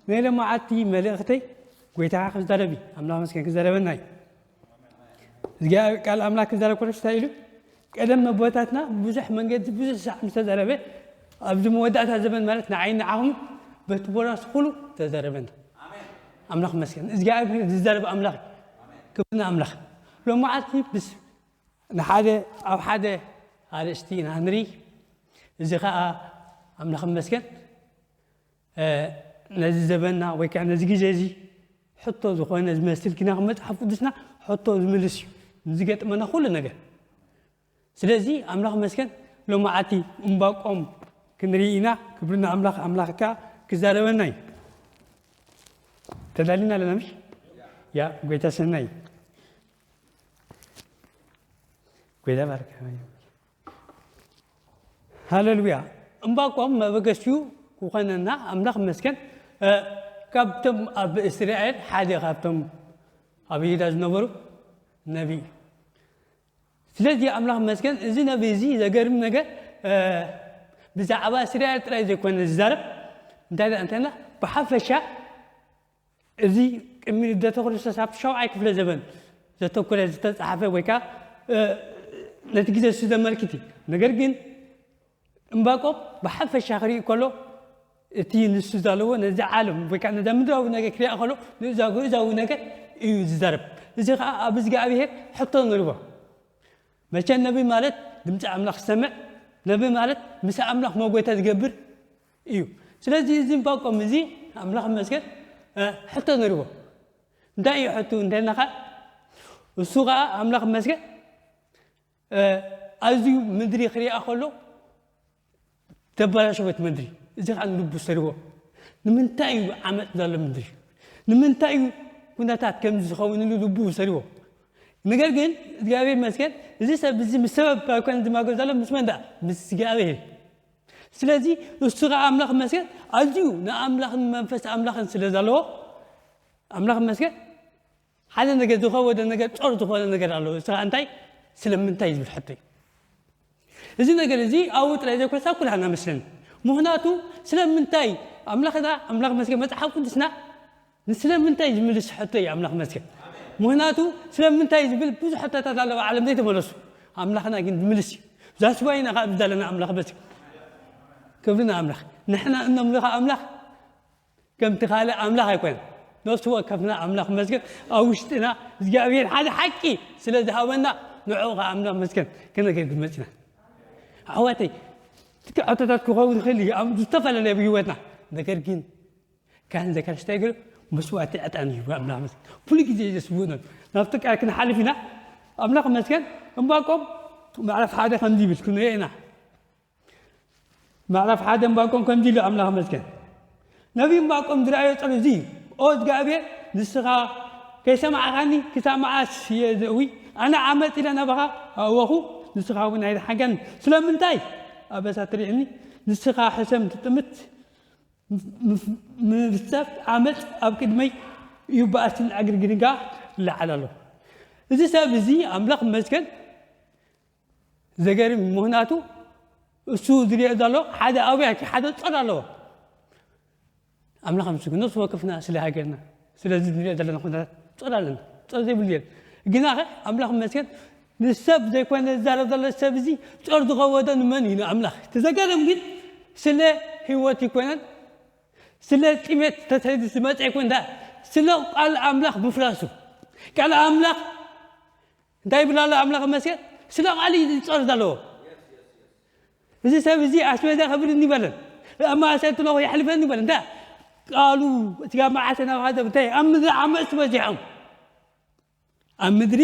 ናይ ሎማዓቲ መልእኽተይ ጎይታ ክዛረብ እዩ። ኣምላኽ መስገን ክዛረበና እዩ። እግዚኣብሔር ቃል ኣምላኽ ክዛረብ ከሎ እንታይ ኢሉ? ቀደም ኣቦታትና ብዙሕ መንገዲ ብዙሕ ሳዕ ምስ ተዛረበ ኣብዚ መወዳእታ ዘመን ማለት ንዓይ ንዓኹም በቲ ቦራስ ኩሉ ተዛረበና። ኣምላኽ መስገን እግዚኣብሔር ዝዛረብ ኣምላኽ እዩ። ክብሪ ንኣምላኽ። ሎማዓቲ ብስ ንሓደ ኣብ ሓደ ኣርእስቲ ኢና ንርኢ። እዚ ኸዓ ኣምላኽ መስገን ነዚ ዘበንና ወይ ከዓ ነዚ ግዜ እዚ ሕቶ ዝኾነ ዝመስል ኪና መፅሓፍ ቅዱስና ሕቶ ዝምልስ እዩ ንዝገጥመና ኩሉ ነገር። ስለዚ ኣምላኽ መስገን ሎማዓቲ እምባቆም ክንርኢ ኢና። ክብርና ኣምላኽ ኣምላኽ ከዓ ክዛረበና እዩ። ተዳሊና ኣለና ምሽ? ያ ጎይታ ሰናይ ጎይታ ባርክ። ሃሌሉያ። እምባቆም መበገሲኡ ክኾነና ኣምላኽ መስገን ካብቶም ኣብ እስራኤል ሓደ ካብቶም ኣብ ይሁዳ ዝነበሩ ነቢ እዩ። ስለዚ ኣምላኽ መስገን እዚ ነቢ እዚ ዘገርም ነገር ብዛዕባ እስራኤል ጥራይ ዘይኮነ ዝዛረብ እንታይ እንተና ብሓፈሻ እዚ ቅድሚ ልደተ ክርስቶስ ኣብቲ ሻውዓይ ክፍለ ዘበን ዘተኮረ ዝተፃሓፈ ወይ ከዓ ነቲ ግዜ እሱ ዘመልክት እዩ። ነገር ግን እምባቆም ብሓፈሻ ክርኢ ከሎ እቲ ንሱ ዘለዎ ነዚ ዓለም ወይ ከዓ ነዛ ምድራዊ ነገር ክሪኣ ከሎ ንእዛ ግእዛዊ ነገር እዩ ዝዛረብ። እዚ ከዓ ኣብ እግዚኣብሔር ሕቶ ንርቦ። መቸ ነቢ ማለት ድምፂ ኣምላኽ ዝሰምዕ፣ ነቢ ማለት ምስ ኣምላኽ መጎይታ ዝገብር እዩ። ስለዚ እዚ እምባቆም እዚ ኣምላኽ መስገን ሕቶ ነርዎ። እንታይ እዩ ሕቱ እንተናኻ እሱ ከዓ ኣምላኽ መስገን ኣዝዩ ምድሪ ክሪኣ ከሎ ተበላሸወት ምድሪ። እዚ ከዓ ንልቡ ሰሪዎ። ንምንታይ እዩ ዓመፅ ዘሎ ምድሪ? ንምንታይ እዩ ኩነታት ከምዚ ዝኸውን ኢሉ ልቡ ሰሪዎ? ነገር ግን እግዚኣብሔር መስገን እዚ ሰብ እዚ ምስ ሰበብ ኣይኮነ ዝማገብ ዘሎ ምስ መን ደኣ? ምስ እግዚኣብሔር። ስለዚ እሱ ከዓ ኣምላኽ መስገን ኣዝዩ ንኣምላኽን መንፈስ ኣምላኽን ስለ ዘለዎ ኣምላኽ መስገን ሓደ ነገር ዝኸወደ ነገር ጾር ዝኾነ ነገር ኣለዎ። እዚ ከዓ እንታይ ስለምንታይ ዝብል ሕቶ እዩ። እዚ ነገር እዚ ኣብኡ ጥራይ ዘይኮነስ ኣብ ኩላህና መስለኒ። ምኽንያቱ ስለምንታይ ኣምላኽና ኣምላኽ መስገን መፅሓፍ ቅዱስና ንስለምንታይ ዝምልስ ሕቶ እዩ ኣምላኽ መስገን። ምኽንያቱ ስለምንታይ ዝብል ብዙሕ ሕቶታት ኣለዋ ዓለም ዘይተመለሱ ኣምላኽና ግን ዝምልስ እዩ። ዛስዋይና ካብ ዘለና ኣምላኽ በዚ ክብሪ ንኣምላኽ ንሕና እነምልኻ ኣምላኽ ከምቲ ካልእ ኣምላኽ ኣይኮነን። ነፍሲ ወከፍና ኣምላኽ መስገን ኣብ ውሽጥና እግዚኣብሔር ሓደ ሓቂ ስለ ዝሃበና ንዕኡ ከዓ ኣምላኽ መስገን ክነገር መፂና። ኣሕዋተይ እቲ ሕቶታት ክኸውን ይኽእል እዩ ኣብ ዝተፈላለየ ህይወትና። ነገር ግን ካህን ዘካርያስ እንታይ ገይሩ መስዋዕቲ ዕጣን እዩ ኣምላኽ መስገን ኩሉ ግዜ ዘስውእኖ ናብቲ ቃል ክንሓልፍ ኢና። ኣምላኽ መስገን እምባቆም ምዕራፍ ሓደ ከምዚ ይብል ክንሪኦ ኢና። ምዕራፍ ሓደ እምባቆም ከምዚ ኢሉ ኣምላኽ መስገን ነቢ እምባቆም ዝረኣዮ ጸሎት እዚ እዩ። ኦ እግዚኣብሔር ንስኻ ከይሰማዕኻኒ ክሳብ መዓስ እየ ዘእዊ? ኣነ ዓመፅ ኢለ ናባኻ ኣእወኹ ንስኻ እውን ኣይደሓንካኒ። ስለምንታይ ኣበሳ ትርእየኒ? ንስኻ ሕሰም ትጥምት ምፍሳት ዓመፅ ኣብ ቅድመይ እዩ በኣስን ዕግርግርን ከዓ ይለዓል ኣሎ። እዚ ሰብ እዚ ኣምላኽ መስገን ዘገርም ምኽንያቱ እሱ ዝሪኦ ዘሎ ሓደ ኣብያ ሓደ ጸር ኣለዎ። ኣምላኽ ምስግን ነፍሲ ወከፍና ስለ ሃገርና ስለዚ ዝሪኦ ዘለና ኩነታት ጸር ኣለና። ጸር ዘይብሉ የለን። ግና ኸ ኣምላኽ መስገን ንሰብ ዘይኮነ ዝዛረብ ዘሎ ሰብ እዚ ጸር ዝኸወዶ ንመን እዩ ንኣምላኽ። እቲ ዘገርም ግን ስለ ህይወት ይኮነን ስለ ጥሜት ተሰይዱ ዝመፀ ይኮን ዳ ስለ ቃል ኣምላኽ ምፍራሱ ቃል ኣምላኽ እንታይ ይብል ኣሎ ኣምላኽ መስገን ስለ ቃል እዩ ዝፀር ዘለዎ። እዚ ሰብ እዚ ኣስቤዛ ከብርኒ ይበለን ኣብ ማእሰርቲ ለኹ የሕልፈኒ ይበለን እንታይ ቃሉ እቲ ካብ መዓሰ ናብ ሓደ እንታይ ኣብ ምድሪ ዓመፅቲ በዚሖም ኣብ ምድሪ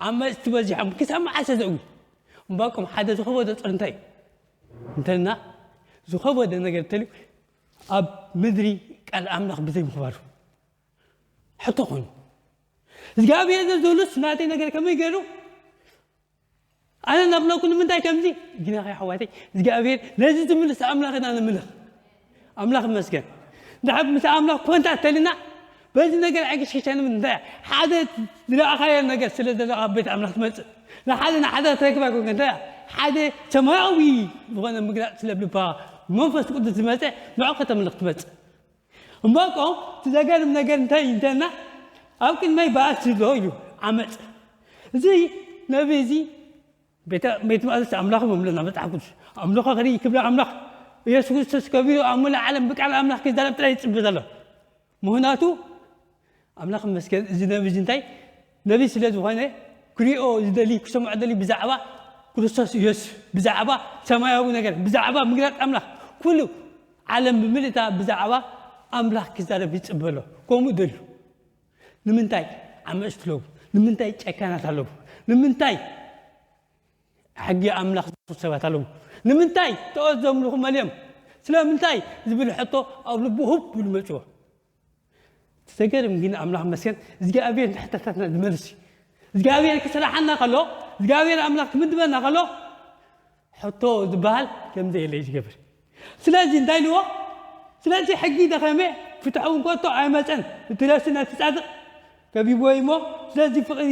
ዓመፅቲ በዚሖም ክሳብ መዓሰ ዘእዊ እምባቆም ሓደ ዝኸበዶ ፀር እንታይ እዩ እንተልና ዝኸበደ ነገር እንተልዩ ኣብ ምድሪ ቃል ኣምላኽ ብዘይ ምኽባሩ ሕቶ ኮይኑ እግዚኣብሔር ዘዝብሉስ ናተይ ነገር ከመይ ገይሩ ኣነ እናብለኩ ንምንታይ ከምዚ ግና ከ ኣሕዋተይ እግዚኣብሔር ነዚ ዝምልስ ኣምላኽ ኢና ንምልኽ ኣምላኽ ይመስገን ድሓር ምስ ኣምላኽ ኮንታክት ተልና በዚ ነገር ዕግሽግሸ ንምንታይ ሓደ ዝረኣኻዮ ነገር ስለ ዘለካ ኣብ ቤት ኣምላኽ ትመፅእ ንሓደ ንሓደ ተግባር ኮንካ እንታይ ሓደ ሰማያዊ ዝኾነ ምግላፅ ስለ ብልባ መንፈስ ቅዱስ ዝመፀ ንዑ ከተምልኽ ትመፅእ እምባቆም እቲ ዘገርም ነገር እንታይ እንተና ኣብ ቅድመይ በኣሲ ኣሎ ኢሉ ዓመፅ። እዚ ነቢ እዚ ቤተ ቤት መቅደስ ኣምላኽ ምምለና መጽሓፍ ቅዱስ ኣምልኾ ክርኢ ክብሪ ኣምላኽ ኢየሱስ ክርስቶስ ከቢሩ ኣብ ሙሉእ ዓለም ብቃል ኣምላኽ ክዛረብ ጥራይ ይጽበ ዘሎ። ምኽንያቱ ኣምላኽ መስገን እዚ ነቢ እዚ እንታይ ነቢ ስለ ዝኾነ ክሪኦ ዝደሊ ክሰምዖ ደሊ ብዛዕባ ክርስቶስ ኢየሱስ ብዛዕባ ሰማያዊ ነገር ብዛዕባ ምግላጥ ኣምላኽ ኩሉ ዓለም ብምልእታ ብዛዕባ ኣምላኽ ክዛረብ ይጽበ ኣሎ። ከምኡ ደልዩ ንምንታይ ዓመፅቲ ኣለዉ? ንምንታይ ጨካናት ኣለዉ? ንምንታይ ሕጊ ኣምላኽ ዝኽሱ ሰባት ኣለዉ? ንምንታይ ጣኦት ዘምልኹ መን እዮም? ስለምንታይ ዝብል ሕቶ ኣብ ልቡ ሁብ ኢሉ መፅዎ። እቲ ዘገርም ግን ኣምላኽ መስገን እግዚኣብሔር ንሕተታትና ዝመልስ እዩ። እግዚኣብሔር ክስራሓና ከሎ እግዚኣብሔር ኣምላኽ ክምድበና ከሎ ሕቶ ዝበሃል ከም ዘየለ እዩ ዝገብር። ስለዚ እንታይ ኢልዎ? ስለዚ ሕጊ ደኸመ ፍትሑ እውን ከቶ ኣይመፀን እቲ ረሲ ነቲ ፃድቕ ከቢብዎ እሞ ስለዚ ፍቕሪ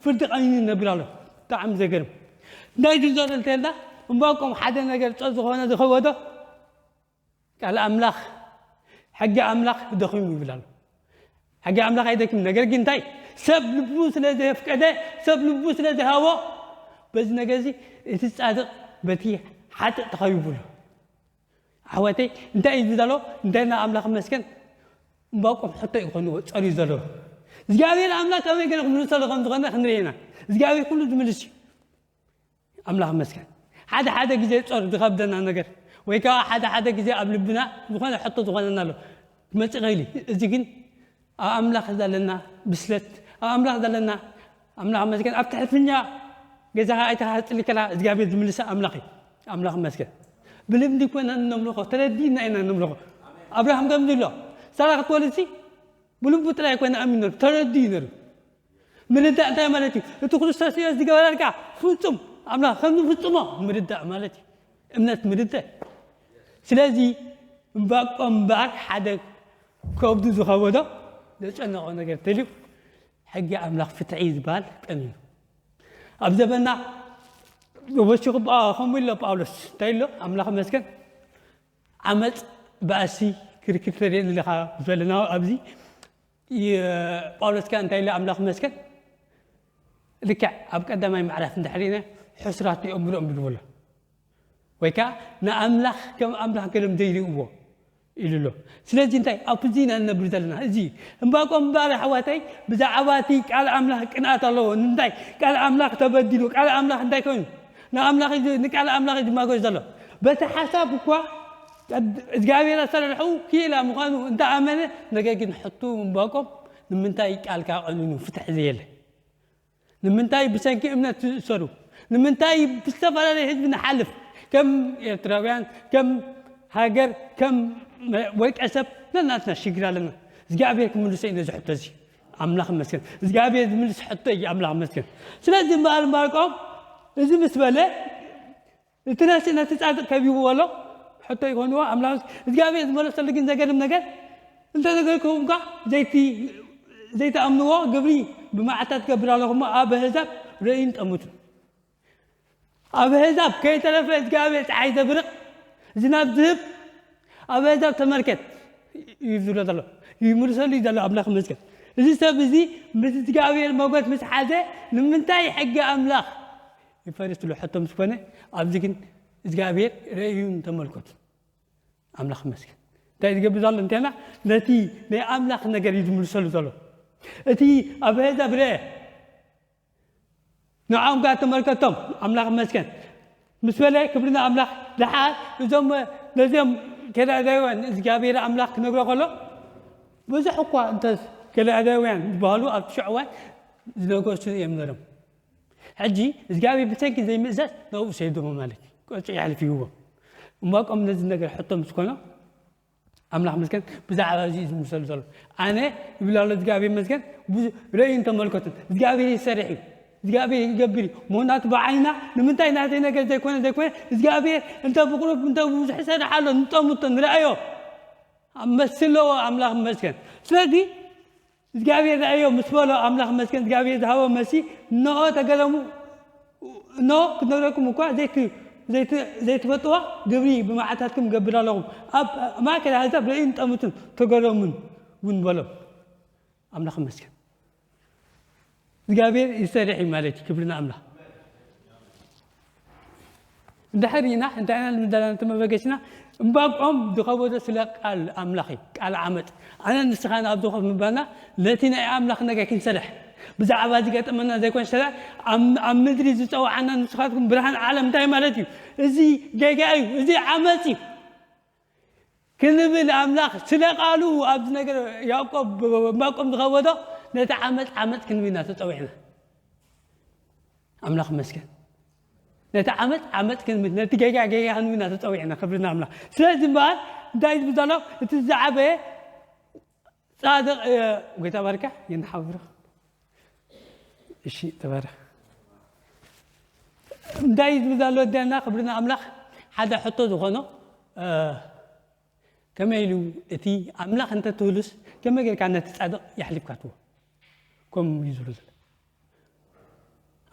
ፍርዲ ቀኒኑ ይነብር ኣሎ። ብጣዕሚ ዘገርም። እንታይ ድንዞር እንተልና እምባቆም ሓደ ነገር ፆ ዝኾነ ዝኸወዶ ቃል ኣምላኽ ሕጊ ኣምላኽ ደኺሙ ይብል ኣሎ። ሕጊ ኣምላኽ ኣይደክም። ነገር ግን እንታይ ሰብ ልቡ ስለ ዘፍቀደ ሰብ ልቡ ስለ ዝሃቦ በዚ ነገር እዚ እቲ ፃድቕ በቲ ሓጥእ ተኸቢቡ ኣሎ። ኣሕዋተይ እንታይ እዩ ዝዛሎ እንታይ ና ኣምላኽ መስገን እምባቆም ሕቶ ይኾንዎ ጸልዩ ዘሎ እግዚኣብሔር ኣምላኽ ከመይ ገለ ክምልሰሉ ከም ዝኾነ ክንርኢ ኢና እግዚኣብሔር ኩሉ ዝምልስ እዩ ኣምላኽ መስገን ሓደ ሓደ ግዜ ጾር ዝኸብደና ነገር ወይ ከዓ ሓደ ሓደ ግዜ ኣብ ልብና ዝኾነ ሕቶ ዝኾነና ኣሎ ክመጽእ ኸይሊ እዚ ግን ኣብ ኣምላኽ ዘለና ብስለት ኣብ ኣምላኽ ዘለና ኣምላኽ መስገን ኣብ ትሕትኛ ገዛኻ ኣይተኻትፅሊ ከላ እግዚኣብሔር ዝምልሰ ኣምላኽ እዩ ኣምላኽ መስገን ብልምዲ ኮይና ነምልኾ ተረዲእና ኢና ነምልኾ ኣብርሃም ከምዚ ኣሎ ሳራ ክትወልድ ሲ ብልቡ ጥራይ ኮይና ኣሚኑ ነሩ ተረዲኡ ነሩ ምርዳእ እንታይ ማለት እዩ እቲ ክርስቶስ ኢየሱስ ዝገበረልካ ፍጹም ኣምላኽ ከም ዝፍጽሞ ምርዳእ ማለት እዩ እምነት ምርዳእ ስለዚ እምባቆም እምበኣር ሓደ ከብዱ ዝኸበዶ ዘጨነቆ ነገር ተልዩ ሕጊ ኣምላኽ ፍትሒ ዝበሃል ቀኒኑ ኣብ ዘበና ወሲኹ ከምኡ ኢሎ ጳውሎስ እንታይ ኢሎ ኣምላኽ መስገን ዓመፅ ባእሲ ክርክር ተሪእን ኣለኻ ዘለና ኣብዚ ጳውሎስ ከ እንታይ ኢሎ ኣምላኽ መስገን ልክዕ ኣብ ቀዳማይ ምዕራፍ እንድሕር ኢና ሕሱራት ይኦም ብሎም ይብልዎ ኣሎ ወይ ከዓ ንኣምላኽ ከም ኣምላኽ ገሎም ዘይርእዎ ኢሉ ኣሎ ስለዚ እንታይ ኣብ እዚ ኢና ንነብር ዘለና እዚ እምባቆም እምበኣር ኣሕዋተይ ብዛዕባ እቲ ቃል ኣምላኽ ቅንኣት ኣለዎ ንምንታይ ቃል ኣምላኽ ተበዲሉ ቃል ኣምላኽ እንታይ ኮይኑ ንኣምላኽ ንቃል ኣምላኽ እዩ ዝማጎች ዘሎ በቲ ሓሳብ እኳ እግዚኣብሔር ኣሰራርሕኡ ክኢላ ምዃኑ እንተኣመነ ነገር ግን ሕቱ እምባቆም ንምንታይ ቃልካ ቀኒኑ ፍትሒ ዘየለ ንምንታይ ብሰንኪ እምነት ዝእሰሩ ንምንታይ ብዝተፈላለየ ህዝቢ ንሓልፍ ከም ኤርትራውያን ከም ሃገር ከም ወልቀ ሰብ ነናትና ሽግር ኣለና እግዚኣብሔር ክምልሶ እዩ ነዚ ሕቶ እዚ ኣምላኽ መስገን እግዚኣብሔር ዝምልስ ሕቶ እዩ ኣምላኽ መስገን ስለዚ እምበኣር እምበኣር ቆም እዚ ምስ በለ እቲ ነፍሲ ነቲ ጻድቕ ከቢብዎ ኣሎ ሕቶ ይኾንዎ ኣምላኽ እግዚኣብሔር ዝመለሰሉ ግን ዘገርም ነገር እንተ ነገርኩም እኳ ዘይቲ ዘይተኣምንዎ ግብሪ ብመዓልታ ትገብር ኣለኹሞ ኣብ ኣህዛብ ርእይን ጠምቱ ኣብ ኣህዛብ ከይተረፈ እግዚኣብሔር ፀሓይ ዘብርቕ ዝናብ ዝህብ ኣብ ኣህዛብ ተመልከት እዩ ዝብሎ ዘሎ ይምልሰሉ እዩ ዘሎ ኣምላኽ መስገን እዚ ሰብ እዚ ምስ እግዚኣብሔር መጎት ምስ ሓዘ ንምንታይ ሕጊ ኣምላኽ ይፈርስ ትብሎ ሕቶ ምስ ኮነ ኣብዚ ግን እግዚኣብሔር ርእዩን ተመልከቱ ኣምላኽ መስገን እንታይ ዝገብር ዘሎ እንተና ነቲ ናይ ኣምላኽ ነገር እዩ ዝምልሰሉ ዘሎ እቲ ኣብ ኣህዛብ ርአ ንዖም ጋር ተመልከቶም ኣምላኽ መስገን ምስ በለ ክብሪ ንኣምላኽ ደሓር እዞም ነዚኦም ከላዳውያን እግዚኣብሔር ኣምላኽ ክነግሮ ከሎ ብዙሕ እኳ እንተ ከላዳውያን ዝበሃሉ ኣብ ትሽዕ እዋን ዝነገሱ እዮም ነሮም ሕጂ እግዚኣብሔር ብሰንኪ ዘይምእዘዝ ነብኡ ሰይዶሞ ማለት እዩ ቆርፂ ይሕልፍ ይህቦም እምባቆም ነዚ ነገር ሕቶ ምስ ኮኖ ኣምላኽ መስገን ብዛዕባ እዚ ዝምሰሉ ዘሎ ኣነ ይብል ኣሎ እግዚኣብሔር መስገን ርእዩን ተመልከቱን እግዚኣብሔር ይሰርሕ እዩ እግዚኣብሔር ይገብር እዩ ምክንያቱ ብዓይና ንምንታይ ናተይ ነገር ዘይኮነ ዘይኮነ እግዚኣብሔር እንተ ብቁሩብ እንተ ብዙሕ ይሰርሕ ኣሎ ንጠምቶ ንረኣዮ መስለዎ ኣምላኽ መስገን ስለዚ እግዚኣብሔር ረኣዮ ምስ በሎ ኣምላኽ መስገን እግዚኣብሔር ዝሃቦ መሲ እነሆ ተገረሙ እነሆ ክትነግረኩም እኳ ዘይክ ዘይትፈልጥዋ ግብሪ ብመዓልታትኩም እገብር ኣለኹም። ኣብ ማእከል ኣህዛብ ርእዩን ጠምቱን ተገረሙን እውን በሎም። ኣምላኽ ይመስገን። እግዚኣብሔር ይሰርሕ እዩ ማለት እዩ። ክብሪ ንኣምላኽ። እንድሕር ኢና እንታይ ኢና ንምዳላ ነቲ መበገሲና? እምባቆም ዝኸበዶ ስለ ቃል ኣምላኽ እዩ። ቃል ዓመፅ ኣነ ንስኻን ኣብዚ ኮፍ ምባልና ነቲ ናይ ኣምላኽ ነገር ክንሰርሕ ብዛዕባ ዝገጠመና ዘይኮን ስለ ኣብ ምድሪ ዝፀውዓና ንስኻትኩም ብርሃን ዓለም እንታይ ማለት እዩ? እዚ ጌጋ እዩ፣ እዚ ዓመፅ እዩ ክንብል ኣምላኽ ስለ ቃሉ ኣብዚ ነገር ያዕቆብ እምባቆም ዝኸበዶ ነቲ ዓመፅ ዓመፅ ክንብል ኢና ተፀዊዕና። ኣምላኽ ይመስገን። ነቲ ዓመፅ ዓመፅ ክንብል ነቲ ጌጋ ጌጋ ክንብል ኢና ተፀዊዕና። ክብሪ ንኣምላኽ። ስለዚ እምበኣር እንታይ ዝብል ዘሎ እቲ ዝዓበየ ጻድቕ ጎይታ ባርካ ይንሓብሩ። እሺ ተባረኽ። እንታይ ዝብል ዘሎ ደና ክብሪ ንኣምላኽ ሓደ ሕቶ ዝኾኖ ከመይ ኢሉ እቲ ኣምላኽ እንተትህሉስ ከመይ ጌርካ ነቲ ጻድቕ የሕሊፍካ ትዎ ከምኡ እዩ ዝብል ዘሎ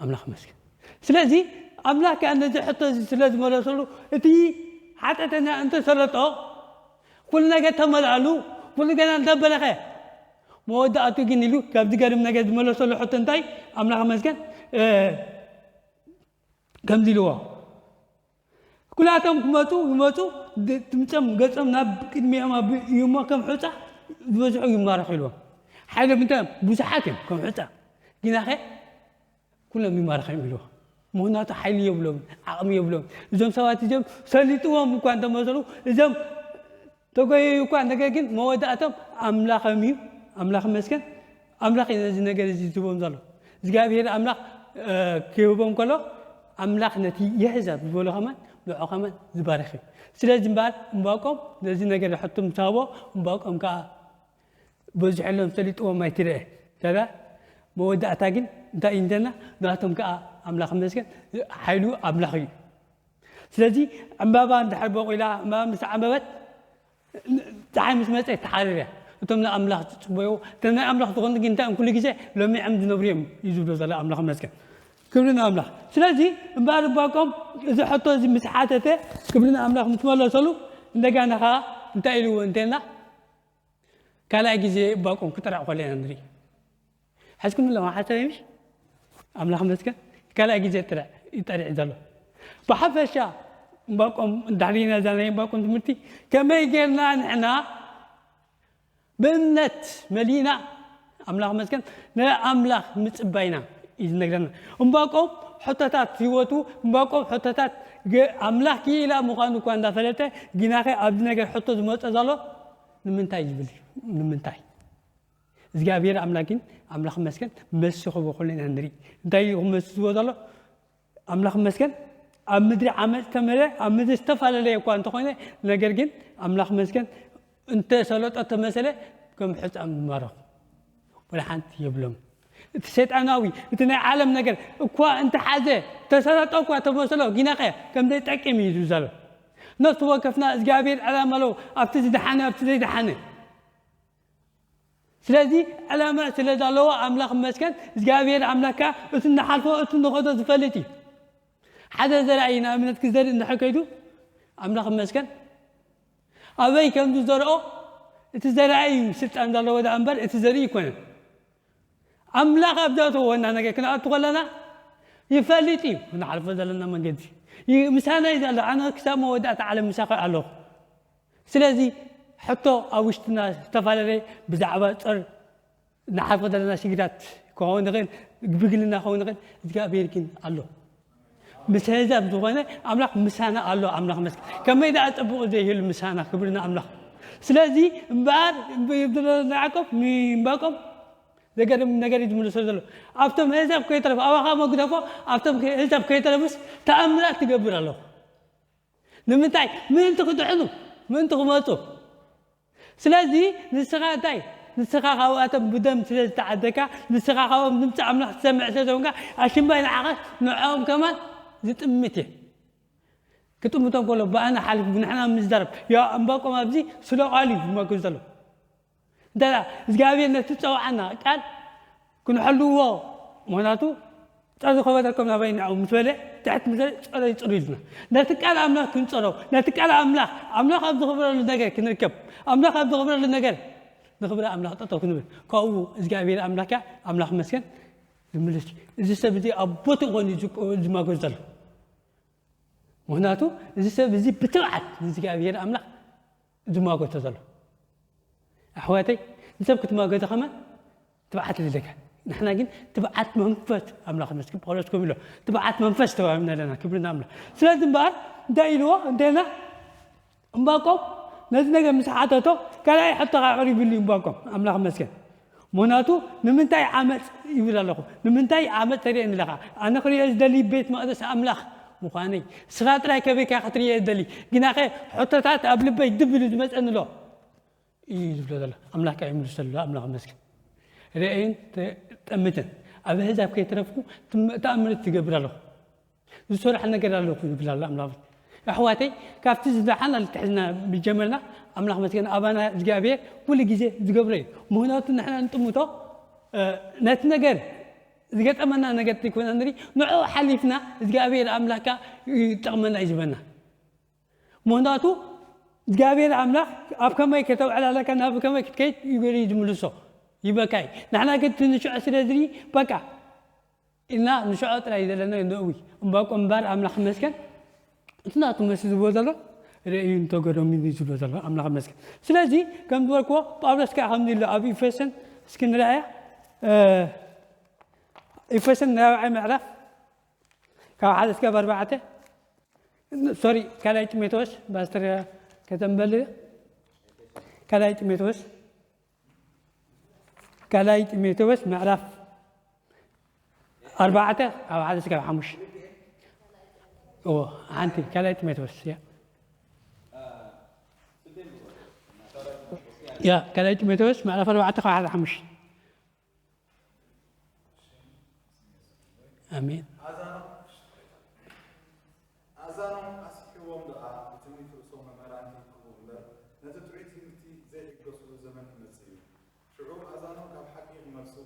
ኣምላኽ መስገን ስለዚ ኣምላኽ ከኣ ነዚ ሕቶ እዚ ስለ ዝመለሰሉ እቲ ሓጢኣተኛ እንተሰለጦ ኩሉ ነገር ተመልኣሉ ኩሉ ገና እንተበለኸ መወዳእቱ ግን ኢሉ ካብ ዝገርም ነገር ዝመለሰሉ ሕቶ እንታይ ኣምላኽ መስገን ከምዚ ኢልዎ ኩላቶም ክመፁ ይመፁ ድምፆም ገፆም ናብ ቅድሚኦም ኣቢኡ እዩሞ ከም ሑፃ ዝበዝሑ ይማረኹ ኢልዎም ሓይሎም እንተ ብዙሓት እዮም ከም ሑፃ ግናኸ ኩሎም ይማረኹ እዮም ኢልዎ ምክንያቱ ሓይሊ የብሎም ዓቕሚ የብሎም እዞም ሰባት እዚኦም ሰሊጥዎም እኳ እንተመሰሉ እዞም ተጎየዩ እኳ ነገር ግን መወዳእቶም ኣምላኸም እዩ ኣምላኽ መስገን ኣምላኽ እዩ ነዚ ነገር እዚ ዝቦም ዘሎ እግዚኣብሔር ኣምላኽ ክህቦም ከሎ ኣምላኽ ነቲ የሕዛብ ዝበሎ ከማን ንዖ ከማን ዝባርኽ እዩ ስለዚ እምበኣር እምባቆም ነዚ ነገር ሕቶ ምስ ሃቦ እምባቆም ከዓ በዝሐሎም ሰሊጥዎም ኣይትርአ ተዳ መወዳእታ ግን እንታይ እዩ እንተና ናቶም ከዓ ኣምላኽ መስገን ሓይሉ ኣምላኽ እዩ ስለዚ ዕምባባ እንድሕር በቂላ እምባባ ምስ ዓምበበት ፀሓይ ምስ መፀ ትሓርር እያ እቶም ንኣምላኽ ዝፅበዩ እቶም ናይ ኣምላኽ ዝኾኑ ግን እንታይ ኩሉ ግዜ ለሚዖም ዝነብሩ እዮም እዩ ዝብሎ ዘሎ ኣምላኽ መስገን ክብሪ ንኣምላኽ ስለዚ እምበኣር እባቆም እዚ ሕቶ እዚ ምስ ሓተተ ክብሪ ንኣምላኽ ምስ መለሰሉ እንደገና ከዓ እንታይ ኢልዎ እንተና ካልኣይ ግዜ እባቆም ክጠርዕ ከሎ ኢና ንርኢ ሕዝኩም ኣለዋ ሓሳብ ምሽ ኣምላኽ መስገን ካልኣይ ግዜ ጥርዕ ይጠርዕ ዘሎ ብሓፈሻ እምባቆም ዳሕሪና እዛ ናይ እምባቆም ትምህርቲ ከመይ ጌርና ንሕና ብእምነት መሊእና ኣምላኽ መስገን ንኣምላኽ ምፅባይና እዩ ዝነግረና እምባቆም ሕቶታት ህይወቱ እምባቆም ሕቶታት ኣምላኽ ክኢላ ምዃኑ እኳ እንዳፈለጠ ግናኸ ኣብዚ ነገር ሕቶ ዝመፀ ዘሎ ንምንታይ ዝብል እዩ ንምንታይ እግዚኣብሔር ኣምላክ ግን ኣምላክ መስገን መሲ ክቡ ኩሉ ኢና ንርኢ እንታይ እዩ ክመሲ ዝቦ ዘሎ ኣምላክ መስገን ኣብ ምድሪ ዓመፅ ተመለ ኣብ ምድሪ ዝተፈላለየ እኳ እንተኾነ ነገር ግን ኣምላክ መስገን እንተሰለጦ ተመሰለ ከም ሕፃም ዝማረኹ ወላ ሓንቲ የብሎም እቲ ሰይጣናዊ እቲ ናይ ዓለም ነገር እኳ እንተሓዘ ተሰለጦ እኳ ተመሰሎ ጊናኸ ከም ዘይጠቅም እዩ ዝብዛሎ ነፍሲ ወከፍና እግዚኣብሔር ዕላማ ኣለዎ ኣብቲ ዝደሓነ ኣብቲ ዘይደሓነ ስለዚ ዕላማ ስለ ዘለዎ ኣምላኽ መስገን እግዚኣብሔር ኣምላኽካ እቲ እንሓልፎ እቲ ንኸዶ ዝፈልጥ እዩ ሓደ ዘርኣይ ንኣብነት ክዘርኢ እንድሕር ከይዱ ኣምላኽ መስገን ኣበይ ከም ዝዘርኦ እቲ ዘርኣይ እዩ ስልጣን ዘለዎ ዳ እምበር እቲ ዘርኢ ይኮነን ኣምላኽ ኣብ ዘእተወና ነገር ክንኣቱ ከለና ይፈልጥ እዩ ንሓልፎ ዘለና መንገዲ ምሳና እዩ ዘሎ ኣነ ክሳብ መወዳእታ ዓለም ምሳኸ ኣለኹ ስለዚ ሕቶ ኣብ ውሽጥና ዝተፈላለየ ብዛዕባ ፀር ንሓልፎ ዘለና ሽግራት ክኸውን ንኽእል ብግልና ክኸውን ንኽእል እግዚኣብሔር ግን ኣሎ ምስ ህዛብ ዝኾነ ኣምላኽ ምሳና ኣሎ ኣምላኽ መስክ ከመይ ደኣ ፅቡቕ ዘይህሉ ምሳና ክብሪ ንኣምላኽ ስለዚ እምበኣር ንያዕቆብ ንእምባቆም ዘገርም ነገር እዩ ዝምልሶ ዘሎ ኣብቶም ህዛብ ከይተረፉ ኣባኻ መግደፎ ኣብቶም ህዛብ ከይተረፉስ ተኣምራት ትገብር ኣለኹ ንምንታይ ምእንቲ ክድሕኑ ምእንቲ ክመፁ ስለዚ ንስኻ እንታይ ንስኻ ካብኣቶም ብደም ስለ ዝተዓደካ ንስኻ ካብኦም ድምፂ ኣምላኽ ትሰምዕ ስለ ዘኮንካ ኣሽምባይ ንዓኻ ንዕኦም ከማን ዝጥምት እየ ክጥምቶም ከሎ ብኣና ሓሊፉ ንሕና ምዝዛረብ ያ እምባቆም ኣብዚ ስለ ቃል እዩ ዝመክር ዘሎ እንተ እግዚኣብሔር ነቲ ዝፀውዓና ቃል ክንሕልዎ ምክንያቱ ጸር ዝኸበደኩም ናባይ ንዑ ምስ በለ፣ ትሕት ምስ በለ፣ ጸረ ይጽሩ ኢልና። ነቲ ቃል ኣምላኽ ክንጸሮ፣ ነቲ ቃል ኣምላኽ፣ ኣምላኽ ኣብ ዝኽብረሉ ነገር ክንርከብ፣ ኣምላኽ ኣብ ዝኽብረሉ ነገር ንኽብሪ ኣምላኽ ጠጠው ክንብል። ካብኡ እግዚኣብሔር ኣምላኽ ከኣ፣ ኣምላኽ መስገን፣ ዝምልስ እዩ። እዚ ሰብ እዚ ኣብ ቦትኡ ኮይኑ እዩ ዝቅ-፣ ዝማጎት ዘሎ። ምኽንያቱ እዚ ሰብ እዚ ብትብዓት ንእግዚኣብሔር ኣምላኽ ዝማጎቶ ዘሎ። ኣሕዋተይ፣ ንሰብ ክትማጎቶ ከማን ትብዓት ይደልየካ። ንሕና ግን ትብዓት መንፈስ ኣምላኽ መስኪ ጳውሎስ ከም ኢሎ፣ ትብዓት መንፈስ ተዋሂብና ኣለና። ክብሪ ንኣምላኽ። ስለዚ እምበኣር እንታይ ኢልዎ? እንተና እምባቆም ነዚ ነገር ምስ ሓተቶ፣ ካልኣይ ሕቶ ከዓ ኣቕሪብሉ እዩ እምባቆም። ኣምላኽ መስገን። ምኽንያቱ ንምንታይ ዓመፅ ይብል ኣለኹ? ንምንታይ ዓመፅ ተርእየኒ ኣለኻ? ኣነ ክርእዮ ዝደሊ ቤት መቕደስ ኣምላኽ ምዃነይ። ንስኻ ጥራይ ከበይካ ክትርእዮ ዝደሊ። ግናኸ ሕቶታት ኣብ ልበይ ድብ ኢሉ ዝመፀኒ ኣሎ እዩ ዝብሎ ዘሎ። ኣምላኽ ከዓ ይምልሰሉ ኣሎ። ኣምላኽ መስገን። ርእይን ተ-፣ ጠምትን ኣብ ኣህዛብ ከይተረፍኩ ትም-፣ ተኣምር ትገብር ኣለኹ። ዝሰርሖ ነገር ኣለኹ ይብል ኣሎ ኣምላኽ። ኣሕዋተይ፣ ካብቲ ዝደሓን ኣልትሕዝና ብጀመርና ኣምላኽ መስገን ኣባና እግዚኣብሔር ኩሉ ግዜ ዝገብሮ እዩ። ምኽንያቱ ንሕና ንጥምቶ፣ እ፣ ነቲ ነገር ዝገጠመና ነገር ዘይኮነ ንርኢ፣ ንዕኡ ሓሊፍና እግዚኣብሔር ኣምላኽካ ይጠቕመና እዩ ዝበና። ምኽንያቱ እግዚኣብሔር ኣምላኽ ኣብ ከመይ ከተውዕል ኣለካ፣ ናብ ከመይ ክትከይድ እዩ ገይሩ እዩ ዝምልሶ፣ ይበካ እዩ። ንሕና ግን ትንሽዖ ስለ ዝርኢ፣ በቃ፣ ኢልና ንሽዖ ጥራይ ዘለና ንእዊ። እምባቆም እምበር ኣምላኽ ይመስገን፣ እቲ ናቱ መሲ ዝብሎ ዘሎ ርእዩ እንተገደሙ እዩ ዝብሎ ዘሎ ኣምላኽ ይመስገን። ስለዚ ከም ዝበልክዎ ጳውሎስ ከኣ ከምዚ ኢሉ ኣብ ኤፌሶን እስኪ ንርኣያ፣ እ፣ ኤፌሶን ናይ ራብዓይ ምዕራፍ ካብ ሓደ እስካብ ኣርባዕተ፣ ሶሪ፣ ካልኣይ ጢሞቴዎስ፣ ፓስተር ከተንበል፣ ካልኣይ ጢሞቴዎስ፣ ካልኣይ ጢሞቴዎስ ምዕራፍ ኣርባዕተ ካብ ሓደ እስካብ ሓሙሽተ። እዎ፣ ሓንቲ ካልኣይ ጢሞቴዎስ፣ ያ። ያ፣ ካልኣይ ጢሞቴዎስ ምዕራፍ ኣርባዕተ ካብ ሓደ ሓሙሽተ። ኣሜን። ኣእዛኖም ኣስሒዎም ደኣ ንትምህርቲ ርእሶም መምህራን ከይክቡ እምበር፣ ነቲ ጥዑይ ትምህርቲ ዘይሕገሱሉ ዘመን ክመጽእ እዩ። ሽዑ ኣእዛኖም ካብ ሓቂ ክመልሱ፣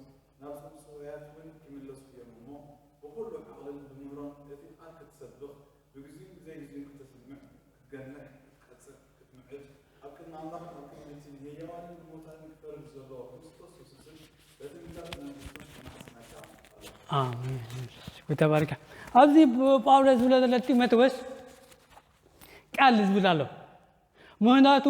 ናብ ጽውጽዋያት እውን ክምለሱ እዮም እሞ፣ ብኹሉ ዓቕልን ብምህሮን እቲ ቃል ክትሰብኽ፣ ብግዚኡን ብዘይግዚኡን ከተስምዕ፣ ክትገንሕ፣ ክትቀጽዕ፣ ክትምዕድ፣ ኣብ ቅድሚ ኣምላኽ ኣብ ቅድሚ እቲ ንህያዋንን ንሙታንን ክፈርድ ዘለዎ ክርስቶስ የሱስን በቲ ምልኣት መንግስቱን ከማሕጽነካ ኣለኹ። ኣሜን። ተባረከ። ኣብዚ ብ-፣ ጳውሎስ ዝብሎ ዘሎ ጢሞቴዎስ ቃል ዝብል ኣሎ። ምኽንያቱ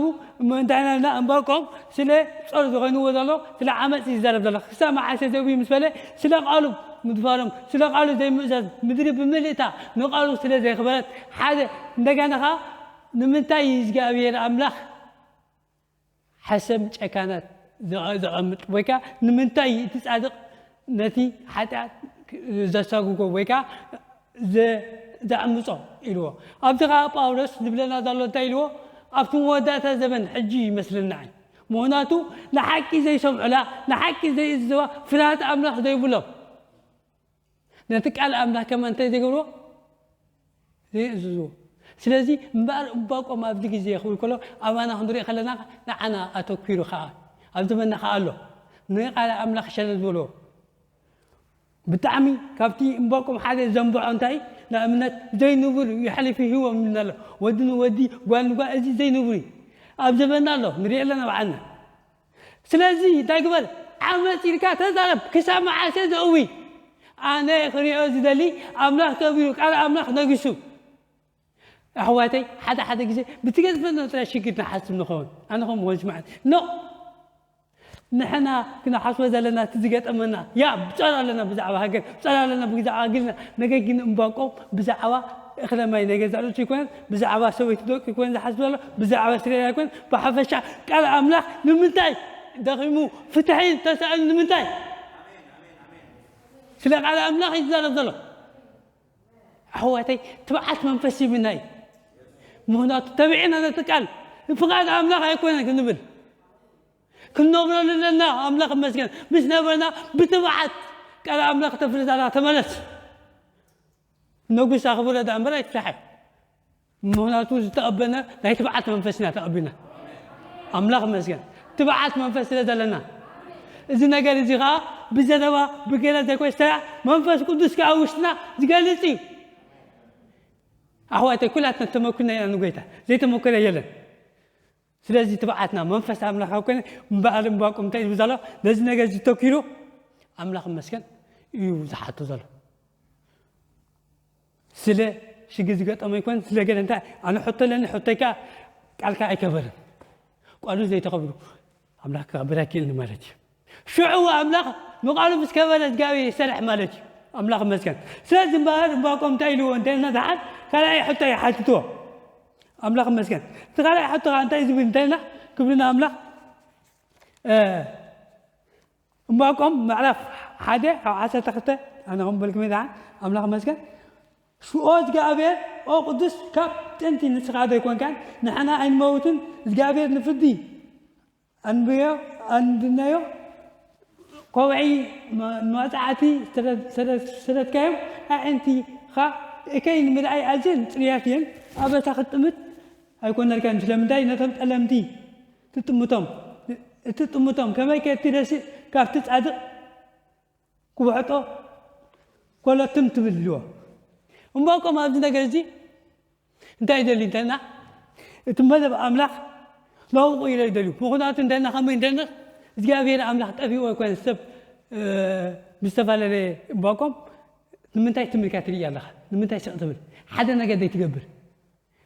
እንታይ ኢልና እምባቆም ስለ ጾር ዝኾንዎ ዘሎ ስለ ዓመፅ ይዛረብ ዘሎ። ክሳብ መዓስ እየ ዘእዊ ምስ በለ ስለ ቃሉ ምድፋሮም፣ ስለ ቃሉ ዘይምእዛዝ፣ ምድሪ ብምልእታ ንቃሉ ስለ ዘይኽበረት ሓደ እንደገና ኸዓ ንምንታይ እግዚኣብሔር ኣምላኽ ሓሰም ጨካናት ዘ-፣ ዘቐምጥ ወይ ከዓ ንምንታይ እቲ ጻድቕ ነቲ ሓጢኣት ዘሳጉጎ ወይ ከዓ ዘ-፣ ዘዕምጾ ኢልዎ። ኣብዚ ኸዓ ጳውሎስ ዝብለና ዘሎ እንታይ ኢልዎ? ኣብቲ መወዳእታ ዘመን ሕጂ ይመስለና እዩ። ምኽንያቱ ንሓቂ ዘይሰምዑላ፣ ንሓቂ ዘይእዝዝዋ፣ ፍርሃት ኣምላኽ ዘይብሎም። ነቲ ቃል ኣምላኽ ከማን እንታይ ዘይገብርዎ? ዘይእዝዝዎ። ስለዚ እምበኣር እምባቆም ኣብዚ ግዜ ክብል ከሎ ኣባና ክንሪኦ ከለና ንዓና ኣተኲሩ ኸዓ ኣብ ዘመንና ኸዓ ኣሎ። ንቃል ኣምላኽ ሸለል ዝበልዎ። ብጣዕሚ ካብቲ እምባቆም ሓደ ዘንብዖ እንታይ? ንኣብነት ዘይንቡር የሕልፍ ይህቦም ይብልና ኣሎ። ወዲ ንወዲ፣ ጓል ንጓል፣ እዚ ዘይንቡር እዩ። ኣብ ዘመንና ኣሎ፣ ንሪኦ ኣለና ባዕልና። ስለዚ እንታይ ግበር? ዓመፅ ኢልካ ተዛረብ። ክሳብ መዓስ እየ ዘእዊ? ኣነ ክሪኦ ዝደሊ ኣምላኽ ከቢሩ፣ ቃል ኣምላኽ ነጊሱ። ኣሕዋተይ፣ ሓደ ሓደ ግዜ ብትገዝፈና ጥራይ ሽግር ንሓስብ ንኸውን። ኣነ ከም ኾን ስምዓት። ኖ። ንሕና ክንሓስቦ ዘለና እቲ ዝገጠመና። ያ፣ ብጸር ኣለና ብዛዕባ ሃገር፣ ብጸር ኣለና ብዛዕባ ሃገርና። ነገር ግን እምባቆም ብዛዕባ እኽለ ማይ ናይ ገዛእ ርእሱ ኣይኮነን፣ ብዛዕባ ሰበይቲ ደቁ ኣይኮነን ዝሓስብ ዘሎ፣ ብዛዕባ እስራኤል ኣይኮነን። ብሓፈሻ ቃል ኣምላኽ ንምንታይ ደኺሙ? ፍትሒ ተሳእኑ ንምንታይ? ስለ ቃል ኣምላኽ እዩ ዝዛረብ ዘሎ። ኣሕዋተይ፣ ትብዓት መንፈስ ይብና እዩ። ምኽንያቱ ተቢዕና ነቲ ቃል ፍቓድ ኣምላኽ ኣይኮነን ክንብል። ክንነብረሉ ኣለና። ኣምላኽ ይመስገን። ምስ ነበርና ብትብዓት ቃል ኣምላኽ ተፍልጥ ኣላ። ተመለስ። ነጉስ ኣኽብረ ደኣ እምበር ኣይትፍታሐ። ምኽንያቱ ዝተቐበነ ናይ ትብዓት መንፈስ ኢና ተቐቢልና። ኣምላኽ ይመስገን። ትብዓት መንፈስ ስለ ዘለና። እዚ ነገር እዚ ኸዓ ብዘረባ ብገለ ዘይኮይስ ተራ መንፈስ ቅዱስ ከዓ ውሽጥና ዝገልጽ እዩ። ኣሕዋተይ ኩላትና ተመኩርና ኢና ንጎይታ ዘይተመኮረ የለን። ስለዚ ትብዓትና መንፈስ ኣምላኽ ኣብ ኮነ እምበኣር እምባቆም እንታይ እዩ ዘሎ? ነዚ ነገር እዚ ተኪሩ ኣምላኽ መስገን እዩ ዝሓቶ ዘሎ። ስለ ሽግ ዝገጠመ ይኮን ስለ ገለ እንታይ ኣነ ሕቶ ኣለኒ። ሕቶይ ከዓ ቃልካ ኣይከበርን። ቃሉ ዘይተኸብሩ ኣምላኽ ክኸብር ኣይክእልን ማለት እዩ። ሽዑ ኣምላኽ ንቃሉ ምስ ከበረ እግዚኣብሔር ይሰርሕ ማለት እዩ። ኣምላኽ መስገን። ስለዚ እምበኣር እምባቆም እንታይ ኢልዎ እንተልና ዝሓት ካልኣይ ሕቶ ይሓትትዎ። ኣምላኽ መስገን። እቲ ካልኣይ ሕቶ ከዓ እንታይ ዝብል እንተልና ክብሪ ንኣምላኽ። እምባቆም ምዕራፍ ሓደ ካብ ዓሰርተ ክልተ ኣነ ከም በልክመ ዝሓት ኣምላኽ መስገን። ሽኦ እግዚኣብሔር ኦ ቅዱስ ካብ ጥንቲ ንስኻ ዘይኮንካን ንሕና ኣይንመውትን እግዚኣብሔር ንፍርዲ ኣንብዮ ኣንድነዮ ኮብዒ መ- መቕጻዕቲ ስለ- ስለ- ስለትካዮም ኣዒንቲኻ እከይ ንምርኣይ ኣዝየን ጽሩያት እየን። ኣበሳ ክትጥምት ኣይኮነልካን። ስለምንታይ ነቶም ጠለምቲ ትጥምቶም? እቲ ጥምቶም ከመይ ከቲ ረሲእ ካብቲ ጻድቕ ክውሕጦ ኮለትም ትብል ኢልዎ። እምባቆም ኣብዚ ነገር እዚ እንታይ ይደሊ እንተና እቲ መደብ ኣምላኽ ለውቑ ኢለ ይደልዩ። ምኽንያቱ እንተና ከመይ እንተና እግዚኣብሔር ኣምላኽ ጠፊኡ ኣይኮነ ሰብ እ፣ ብዝተፈላለየ እምባቆም ንምንታይ ትምልካ ትርኢ ኣለኻ? ንምንታይ ስቕ ትብል? ሓደ ነገር ዘይትገብር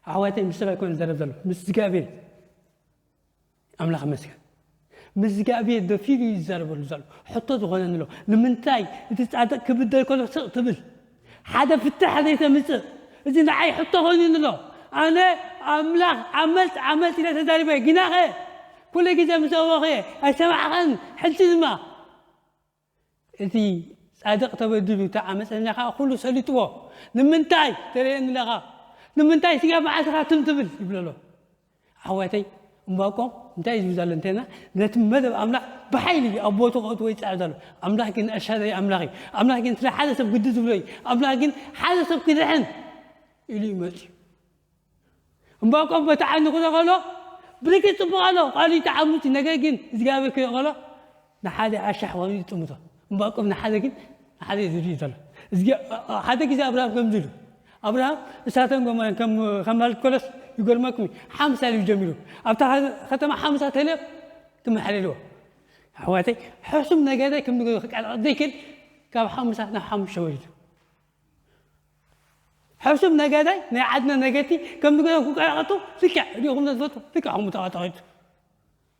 ኣሕዋተይ ምስ ሰብ ኣይኮነ ዘረብ ዘሎ ምስ እግዚኣብሔር ኣምላኽ መስገን። ምስ እግዚኣብሔር ደፊሩ እዩ ዝዛረበሉ ዘሎ። ሕቶ ዝኾነኒ ኣሎ። ንምንታይ እቲ ጻድቕ ክብደል ከሎ ስቕ ትብል? ሓደ ፍትሕ ዘይተምጽእ? እዚ ንዓይ ሕቶ ኮይኑኒ ኣሎ። ኣነ ኣምላኽ ዓመልጥ ዓመልጥ ኢለ ተዛሪበ፣ ግናኸ ኩሉ ግዜ ምስ ኣወኸ ኣይሰማዕኸን። ሕጂ ድማ እቲ ጻድቕ ተበዲሉ፣ እቲ ዓመጸኛ ከኣ ኩሉ ሰሊጥዎ። ንምንታይ ተርእየኒ ኣለኻ? ንምንታይ ስጋ መዓልትኻ ትም ትብል? ይብሎ ኣሎ። ኣሕዋተይ እምባቆም እንታይ እዩ ዝብል ዘሎ እንተና ነቲ መደብ ኣምላኽ ብሓይሊ እዩ ኣብ ቦቱ ከእትዎ ይጻዕር ዘሎ። ኣምላኽ ግን ኣሻደይ ኣምላኽ እዩ። ኣምላኽ ግን ስለ ሓደ ሰብ ግዲ ዝብሎ እዩ። ኣምላኽ ግን ሓደ ሰብ ክድሕን ኢሉ እዩ መጽዩ። እምባቆም በቲ ዓይኒ ክሎ ከሎ ብርግጽ ጽቡቕ ኣሎ ቃሉ ይተዓምት እዩ። ነገር ግን እግዚኣብሔር ክዮ ከሎ ንሓደ ኣሻሕ ኮይኑ ይጥምቶ። እምባቆም ንሓደ ግን ንሓደ እዩ ዝርኢ ዘሎ። እዝጊ- ሓደ ግዜ ኣብርሃም ከምዚ ኢሉ ኣብርሃም እሳተን ጎመራን ከም ከማልድ ከሎስ ይገርመኩም እዩ። ሓምሳ ኢሉ ጀሚሩ ኣብታ ከተማ ሓምሳ ተልዮ ትመሓለልዎ። ኣሕዋተይ ሕሱም ነገረ ከም ክቃልዖ ዘይክእል ካብ ሓምሳ ናብ ሓሙሽተ ወሪዱ ሕሱም ነገዳይ ናይ ዓድና ነገድቲ ከም ንገሮም ክቀራቐጡ ልክዕ ሪኹም ትፈልጡ ልክዕ ከምኡ ተቐጠቐጡ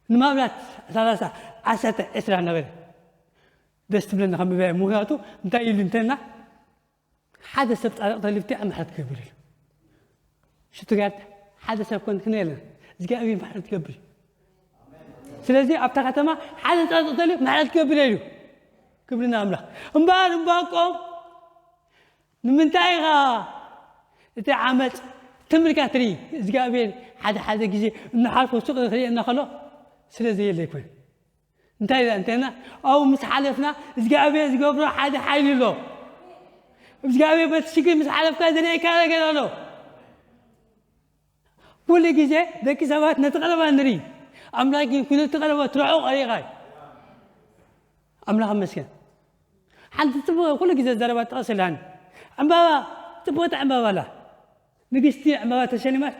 ንማብላት ሰላሳ ዓሰርተ ዕስራ ነበረ። ደስ ትብለኒ ከም ምበያ ምክንያቱ እንታይ ኢሉ እንተና ሓደ ሰብ ጻድቕ ተልፍቲ ምሕረት ክገብር ኢሉ ሽቱጋርት ሓደ ሰብ ኮን ክነ የለን እግዚኣብሔር ምሕረት ክገብር እዩ። ስለዚ ኣብታ ከተማ ሓደ ጻድቕ ተልዩ ምሕረት ክገብር ኢሉ ክብሪ ንኣምላኽ። እምበኣር እምባቆም ንምንታይ ኢኻ እቲ ዓመፅ ትም ኢልካ ትርኢ? እግዚኣብሔር ሓደ ሓደ ግዜ እንሓልፎ ስቕ ክርእየና ከሎ ስለ ዘየለ ኣይኮነ። እንታይ ኢላ እንተና ኣብኡ ምስ ሓለፍና እግዚኣብሔር ዝገብሮ ሓደ ሓይሊ ኣሎ። እግዚኣብሔር በቲ ሽግር ምስ ሓለፍካ ዝርእየካ ነገር ኣሎ። ኩሉ ግዜ ደቂ ሰባት ነቲ ቀረባ ንርኢ፣ ኣምላኽ ግን ኩነቲ ቀረባ ትርዖ ቀሪቓ እዩ። ኣምላኽ መስገን። ሓንቲ ጽቡቕ ኩሉ ግዜ ዘረባ ጠቕስላን ዕምባባ ጽቡቕቲ ዕምባባ ኣላ። ንግስቲ ዕምባባ ተሸሊማት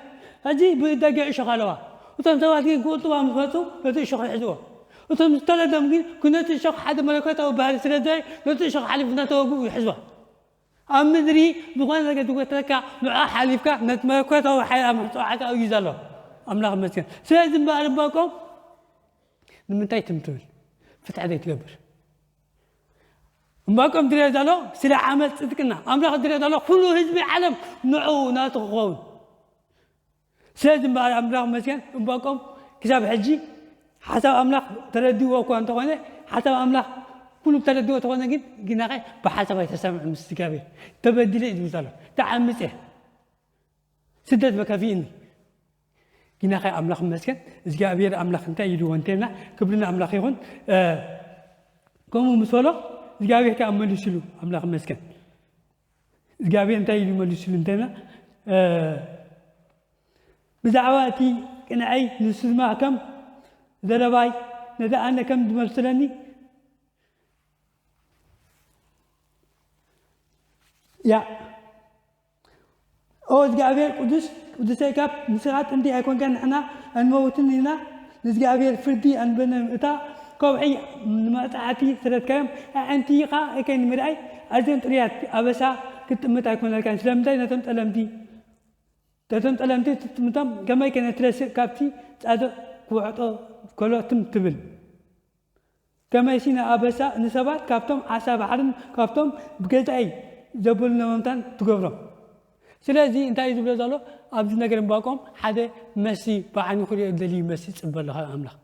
ሕጂ ብደገ እሾኽ ኣለዋ። እቶም ሰባት ግን ክቕጥዋ ምስ መጹ ነቲ እሾኽ ይሕዝዎ። እቶም ዝተረዶም ግን ኩነቲ እሾኽ ሓደ መለኮታዊ ባህሪ ስለ ዘይ ነቲ እሾኽ ሓሊፉ እናተወግኡ ይሕዝዋ። ኣብ ምድሪ ዝኾነ ነገር ዝጎተለካ ንዖ ሓሊፍካ ነቲ መለኮታዊ ሓይል ኣብ ምሕጽዋዓካ እዩ ዘሎ። ኣምላኽ ይመስገን። ስለዚ እምበኣር እምባቆም ንምንታይ ትም ትብል? ፍትሒ ዘይትገብር? እምባቆም ድርዮ ዘሎ ስለ ዓመል ጽድቅና ኣምላኽ ድርዮ ዘሎ ኩሉ ህዝቢ ዓለም ንዑ ናቱ ክኸውን። ስለዚ እምበኣር ኣምላኽ መስገን እምባቆም ክሳብ ሕጂ ሓሳብ ኣምላኽ ተረድእዎ እኳ እንተኾነ ሓሳብ ኣምላኽ ኩሉ ተረድእዎ እንተኾነ ግን ግናኸ ብሓሳብ ኣይተሰምዕ ምስ እግዚኣብሔር ተበድለ እዩ ዝብል ዘሎ። ተዓምፀ ስደት በከፊእኒ ግናኸ ኣምላኽ መስገን እግዚኣብሔር ኣምላኽ እንታይ ኢልዎ እንተልና ክብሪ ንኣምላኽ ይኹን። ከምኡ ምስ በሎ እግዚኣብሔር ከዓ መሊስሉ ኣምላኽ መስገን እግዚኣብሔር እንታይ ኢሉ መሊስሉ እንተና ብዛዕባ እቲ ቅንዐይ ንሱ ድማ ከም ዘረባይ ነቲ ኣነ ከም ዝመስለኒ ያ ኦ እግዚኣብሔር ቅዱስ ቅዱሰይ፣ ካብ ንስኻ ጥንቲ ኣይኮንካን፣ ንሕና ኣይንመውትን ኢና። ንእግዚኣብሔር ፍርዲ ኣንበነ። እታ ከውሒ ንመቕጻዕቲ ሰደድካዮም፣ ኣዕንቲኻ ከይንምርኣይ፣ ኣዝዮም ጥርያት ኣበሳ ክትጥምት ኣይኮነልካን። ስለምንታይ ነቶም ጸለምቲ ነቶም ጸለምቲ ትጥምቶም? ከመይ ከነትረስእ ካብቲ ጻድቕ ክውሕጦ ከሎ ትም ትብል? ከመይሲ ንኣበሳ ንሰባት ካብቶም ዓሳ ባሕርን ካብቶም ብገዛኢ ዘበሉ ነመምታን ትገብሮም። ስለዚ እንታይ እዩ ዝብሎ ዘሎ ኣብዚ ነገር? ዕንባቆም ሓደ መሲ ብዓይኑ ክሪኦ ደልዩ መሲ ይጽበ ኣሎ ካብ ኣምላኽ።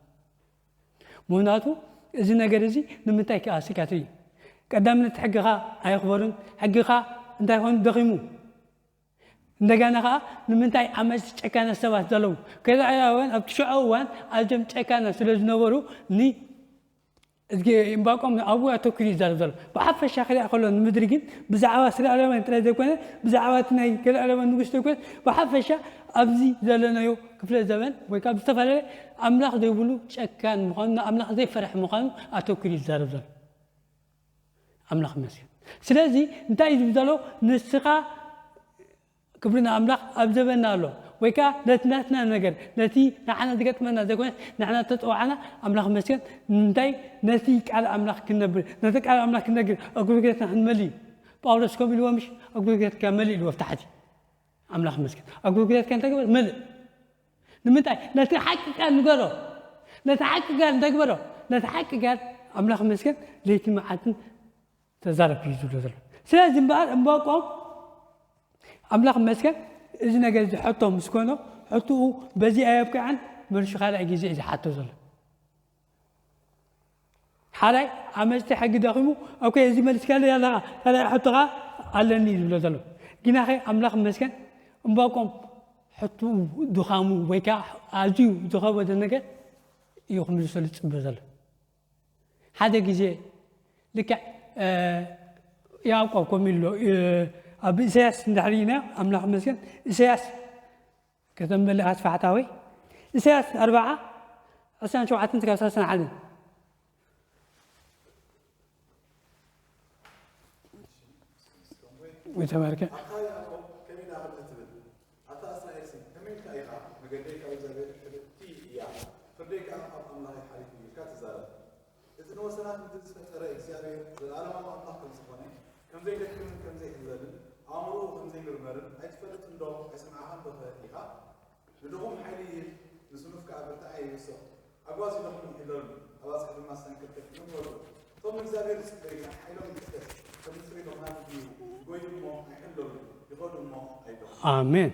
ምኽንያቱ እዚ ነገር እዚ ንምንታይ ክኣስካ ትርኢ? ቀዳምነት ሕግኻ ኣየኽበሩን፣ ሕግኻ እንታይ ኮይኑ ደኺሙ። እንደገና ኸዓ ንምንታይ ዓመፅቲ ጨካነ ሰባት ዘለዉ? ከለዳውያን ኣብቲ ሽዑ እዋን ኣዝዮም ጨካነ ስለ ዝነበሩ ን እዝጊ እምባቆም ኣብኡ ኣተኩሩ ይዛረብ ዘሎ። ብሓፈሻ ክሪኣ ከሎ ንምድሪ ግን ብዛዕባ እስራኤላውያን ጥራይ ዘይኮነ ብዛዕባ እቲ ናይ ገለኣለማን ንጉስ ዘይኮነ ብሓፈሻ ኣብዚ ዘለናዮ ክፍለ ዘበን ወይ ካብ ዝተፈላለየ ኣምላኽ ዘይብሉ ጨካን ምዃኑ ንኣምላኽ ዘይፈርሕ ምዃኑ ኣተኩሩ ይዛረብ ዘሎ። ኣምላኽ ይመስገን። ስለዚ እንታይ እዩ ዝብል ዘሎ? ንስኻ ክብሪ ንኣምላኽ ኣብ ዘበንና ኣሎ ወይ ከዓ ነቲ ናትና ነገር ነቲ ንዓና ዝገጥመና ዘይኮነስ ንሕና ተፀዋዕና ኣምላኽ መስገን እንታይ ነቲ ቃል ኣምላኽ ክንነብር ነቲ ቃል ኣምላኽ ክንነግር ኣገልግሎትና ክንመልእ እዩ። ጳውሎስ ከምኡ ኢልዎ ምሽ ኣገልግሎትካ መልእ ኢልዎ ብታሕቲ ኣምላኽ መስገን ኣገልግሎትካ እንታይ ግበር መልእ ንምንታይ ነቲ ሓቂ ቃል ንገሮ ነቲ ሓቂ ቃል እንታይ ግበሮ ነቲ ሓቂ ቃል ኣምላኽ መስገን ለይቲ መዓልትን ተዛረብ እዩ ዝብሎ ዘሎ። ስለዚ እምበኣር እምባቆም ኣምላኽ መስገን እዚ ነገር እዚ ሕቶ ምስ ኮኖ ሕቶኡ በዚ ኣየብቅዐን መልሱ ካልኣይ ግዜ እዩ ዝሓቶ ዘሎ። ሓራይ ዓመፅቲ ሕጊ ደኺሙ ኦኬ እዚ መሊስካለይ ኣለኻ ካልኣይ ሕቶኻ ኣለኒ እዩ ዝብሎ ዘሎ። ግናኸ ኣምላኽ መስገን እምባቆም ሕቶኡ ድኻሙ ወይ ከዓ ኣዝዩ ዝኸበደ ነገር እዩ ክምልሰሉ ዝፅበ ዘሎ። ሓደ ግዜ ልክዕ ያዕቆብ ከምኡ ኢሉ ኣሎ ኣብ ኢሳያስ እንድሕር ኢና ኣምላኽ መስገን ኢሳያስ ከተንበለ ኣስፋሕታዊ ኢሳያስ ኣርባዓ ዕስራን ሸውዓተን ስጋብ ሰላሳን ሓደን ወይ ተባርከ ኣታ ያዕቆብ ከመይ ደኣ ከምዚ ትብል ኣታ እስራኤልሲ ከመይ ኢልካ ኢኻ መገደይ ካብ እግዚኣብሔር ሕብእቲ እያ ፍርደይ ከኣ ካብ ኣምላኸይ ሓሊፉ እዩ ኢልካ ትዛረብ እቲ ንወሰናት ምድሪ ዝፈጠረ እግዚኣብሔር ዘለኣለማዊ ኣምላኽ ከም ዝኾነ ከም ዘይደክምን ከም ዘይሕለልን ኣእምሮኡ ከም ዘይምርመርን ኣይትፈልጥን ዶ ኣይሰማዕኻን ዶ ኸ ኢኻ ንድኹም ሓይሊ ይህብ ንስኑፍ ከኣ ብርታዐ ይውስኽ ኣጓዚዶም ይሕለሉ ኣባጽሕ ድማ ዝሰንከልከል ይመወሉ እቶም ንእግዚኣብሔር ዝጽበዩ ሓይሎም ይሕደስ ከም ንጽሪ ሎማት ድዩ ይጎዩ እሞ ኣይሕለሉ ይኸዱ እሞ ኣይደኹ ኣሜን።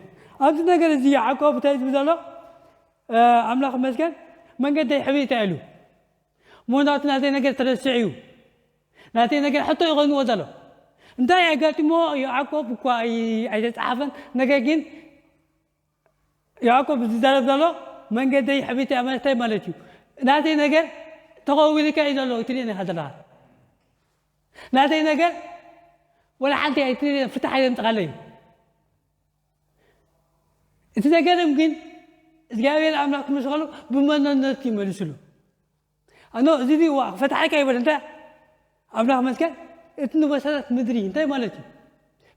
ኣብዚ ነገር እዚ ያዕቆብ እንታይ ዝብል ዘሎ ኣምላኽ መስገን መንገደይ ሕብእታ ኢሉ ምኽንያቱ ናተይ ነገር ተረስዕ እዩ ናተይ ነገር ሕቶ ይኾንዎ ዘሎ እንታይ ኣጋጢሞ ያዕቆብ እኳ ኣይተፃሓፈን ነገር ግን ያዕቆብ ዝዛረብ ዘሎ መንገደይ ሕብእታ ማለት እንታይ ማለት እዩ ናተይ ነገር ተኸዊልካ እዩ ዘሎ ትሪእን ኢኻ ዘለኻ ናተይ ነገር ወላ ሓንቲ ኣይትሪእን ፍታሕ የምፅኻለይ እዩ እቲ ዘገርም ግን እግዚኣብሔር ኣምላኽ ክምስኸሉ ብመነነቱ ይመልስሉ ኣኖ እዚ ዋ ፈታሓይካ ይበል እንታይ ኣምላኽ መስገን እቲ ንበሰረት ምድሪ እንታይ ማለት እዩ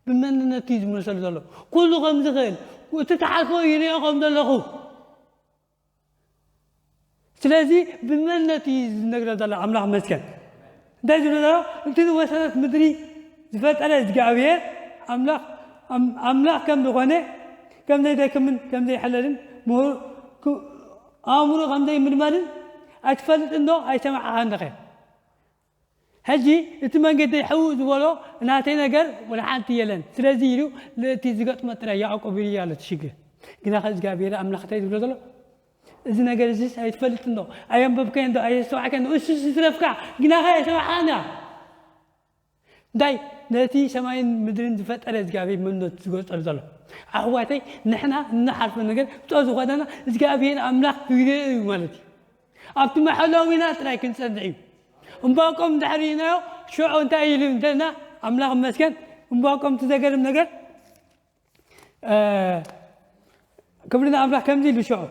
ብመንነቱ እዩ ዝመልሰሉ ዘሎ ኩሉ ከም ዝኽእል እቲ ተሓልፎ ይሪኦ ከም ዘለኹ ስለዚ ብመንነቱ እዩ ዝነግረ ዘሎ ኣምላኽ መስገን እንታይ ዝብሎ ዘሎ እቲ ንበሰረት ምድሪ ዝፈጠረ እግዚኣብሔር ኣምላኽ ኣምላኽ ከም ዝኾነ ከም ዘይደክምን ከም ዘይሕለልን ኣእምሮ ከም ዘይምርመርን ኣይትፈልጥን ዶ ኣይሰማዕኻን ዲኸ ሕጂ እቲ መንገደይ ሕውእ ዝበሎ ናተይ ነገር ወላ ሓንቲ የለን ስለዚ ኢሉ እቲ ዝገጥሞ ጥራይ ያዕቆብ ይርያ ኣሎ እቲ ሽግር ግና ከ እግዚኣብሔር ኣምላኽ እንታይ ዝብሎ ዘሎ እዚ ነገር እዚስ ኣይትፈልጥን ዶ ኣየንበብካዮን ዶ ኣየስተዋዕካዮን ዶ እሱስ ይትረፍካ ግና ከ ኣይሰማዕኻን ዲኻ እንታይ ነቲ ሰማይን ምድርን ዝፈጠረ እግዚኣብሔር መንነቱ ዝገልጸሉ ዘሎ ኣሕዋተይ ንሕና እንሓልፎ ነገር ብጦ ዝኾነና እግዚኣብሔር ኣምላኽ ይርኦ እዩ ማለት እዩ ኣብቲ መሐለዊና ጥራይ ክንጸንዕ እዩ እምባቆም እንድሕር ኢናዮ ሽዑ እንታይ ኢሉ እንተና ኣምላኽ መስገን እምባቆም እቲ ዘገርም ነገር ክብሪ ንኣምላኽ ከምዚ ኢሉ ሽዑ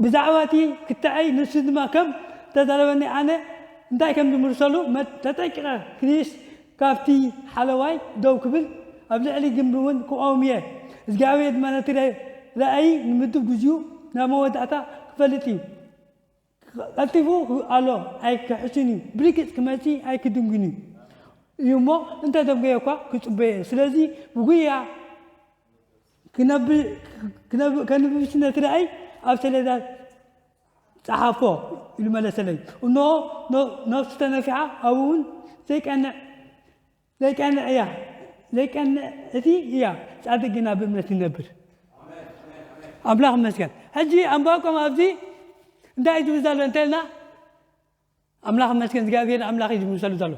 ብዛዕባ እቲ ክትዐይ ንሱ ድማ ከም ተዛረበኒ ኣነ እንታይ ከም ዝምልሰሉ ተጠቂቐ ክኒስ ካብቲ ሓለዋይ ደው ክብል፣ ኣብ ልዕሊ ግንቢ እውን ክቐውም እየ። እግዚኣብሔር ድማ ነቲ ራእይ ንምድብ ግዚኡ ናብ መወዳእታ ክፈልጥ እዩ። ቀልጢፉ ኣሎ፣ ኣይክሕሽን እዩ። ብርግጽ ክመጽእ ኣይክድንጉን እዩ። እዩ እሞ እንተ ደንጎየ እኳ ክጽበዮ እየ። ስለዚ ብጉያ ከንብብሲ ነቲ ራእይ ኣብ ሰሌዳ ጸሓፎ ኢሉ መለሰለይ። እነሆ ነፍሱ ተነፊሓ፣ ኣብኡ እውን ዘይቀንዕ ዘይቀንዕ እያ ዘይቀንዕ እቲ እያ። ጻድቅ ግና ብእምነት ይነብር። ኣምላኽ ይመስገን። ሕጂ ኣንባቆም ኣብዚ እንታይ እዩ ዝብል ዘሎ እንተልና፣ ኣምላኽ ይመስገን እግዚኣብሔር ኣምላኽ እዩ ዝምሰሉ ዘሎ።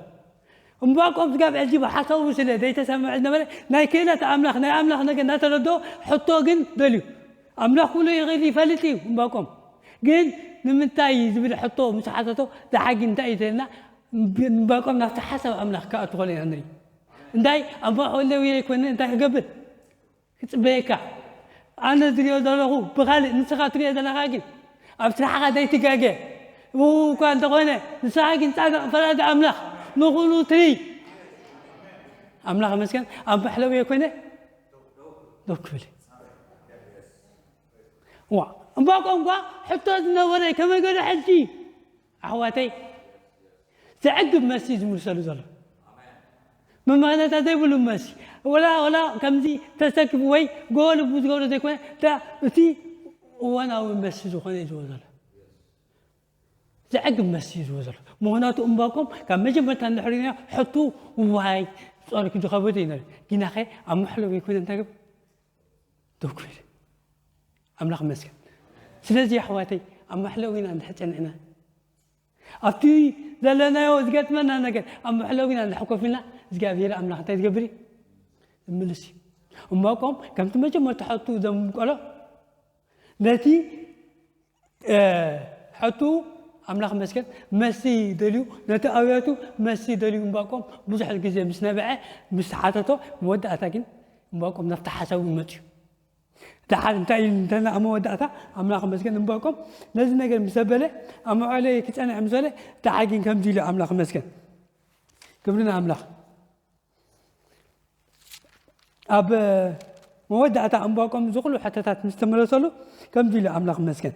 እምባቆም ስጋብ ሕጂ ብሓሳቡ ስለ ዘይተሰምዐ ዝነበረ ናይ ክእለት ኣምላኽ ናይ ኣምላኽ ነገር እናተረድኦ ሕቶ ግን ደልዩ። ኣምላኽ ኩሉ ይኽእል ይፈልጥ እዩ እምባቆም። ግን ንምንታይ ዝብል ሕቶ ምስ ሓተቶ ዝሓጊ እንታይ እዩ ተልና እምባቆም ናብቲ ሓሳብ ኣምላኽ ክኣቱ ኾነ ኢና ንርኢ። እንታይ ኣንባቆም ለውየ ይኮነ እንታይ ክገብር ክጽበየካ ኣነ ዝሪኦ ዘለኹ ብኻልእ ንስኻ ትሪኦ ዘለኻ ግን ኣብ ስራሕኻ ዘይትጋገ እው እኳ እንተኾነ ንስኻ ግን ጻድቕ ፈራዲ ኣምላኽ ንኹሉ ትሪ ኣምላኽ መስገን ኣብ መሕለዊ የኮይነ ደው ክብል ዋ እምባቆም ኳ ሕቶ ዝነበረ ከመይ ገለ ሕጂ ኣሕዋተይ ዘዕግብ መሲ ዝምልሰሉ ዘሎ መመኽነታ ዘይብሉ መሲ ወላ ወላ ከምዚ ተሰክፍ ወይ ጎበ ልቡ ዝገብሮ ዘይኮነ እቲ እዋናዊ መሲ ዝኾነ እዩ ዝዎ ዘሎ ዘዕግብ መሲ እዩ ዝዎ ዘሎ ምኽንያቱ እምባቆም ካብ መጀመርታ እንድሕሪና ሕቱ ዋይ ጾርክ ዝኸበደ እዩ ነሩ ግናኸ ኣብ መሕለዊ ይኮነ እንታይ ገብ ደው ክብል ኣምላኽ መስገን ስለዚ ኣሕዋተይ ኣብ መሕለዊ ኢና እንድሕር ጸኒዕና ኣብቲ ዘለናዮ ዝገጥመና ነገር ኣብ መሕለዊ ኢና እንድሕር ኮፍ ኢልና እግዚኣብሔር ኣምላኽ እንታይ ዝገብር እዩ ዝምልስ እዩ እምባቆም ከምቲ መጀመርታ ሕቱ ዘምቀሎ ነቲ ሕቱ ኣምላኽ መስገን መሲ ደልዩ ነቲ ኣብያቱ መሲ ደልዩ እምባቆም ብዙሕ ግዜ ምስ ነበዐ ምስ ሓተቶ መወዳእታ ግን እምባቆም ናብቲ ሓሳቡ ይመፅዩ ደሓር እንታይ እዩ እንተና ኣብ መወዳእታ ኣምላኽ መስገን እምባቆም ነዚ ነገር ምስ ኣበለ ኣብ መዕለይ ክፀንዕ ምስ በለ ደሓር ግን ከምዚ ኢሉ ኣምላኽ መስገን ክብሪ ንኣምላኽ ኣብ መወዳእታ እምባቆም ዝኩሉ ሕቶታት ምስ ተመለሰሉ ከምዚ ኢሉ ኣምላኽ መስገን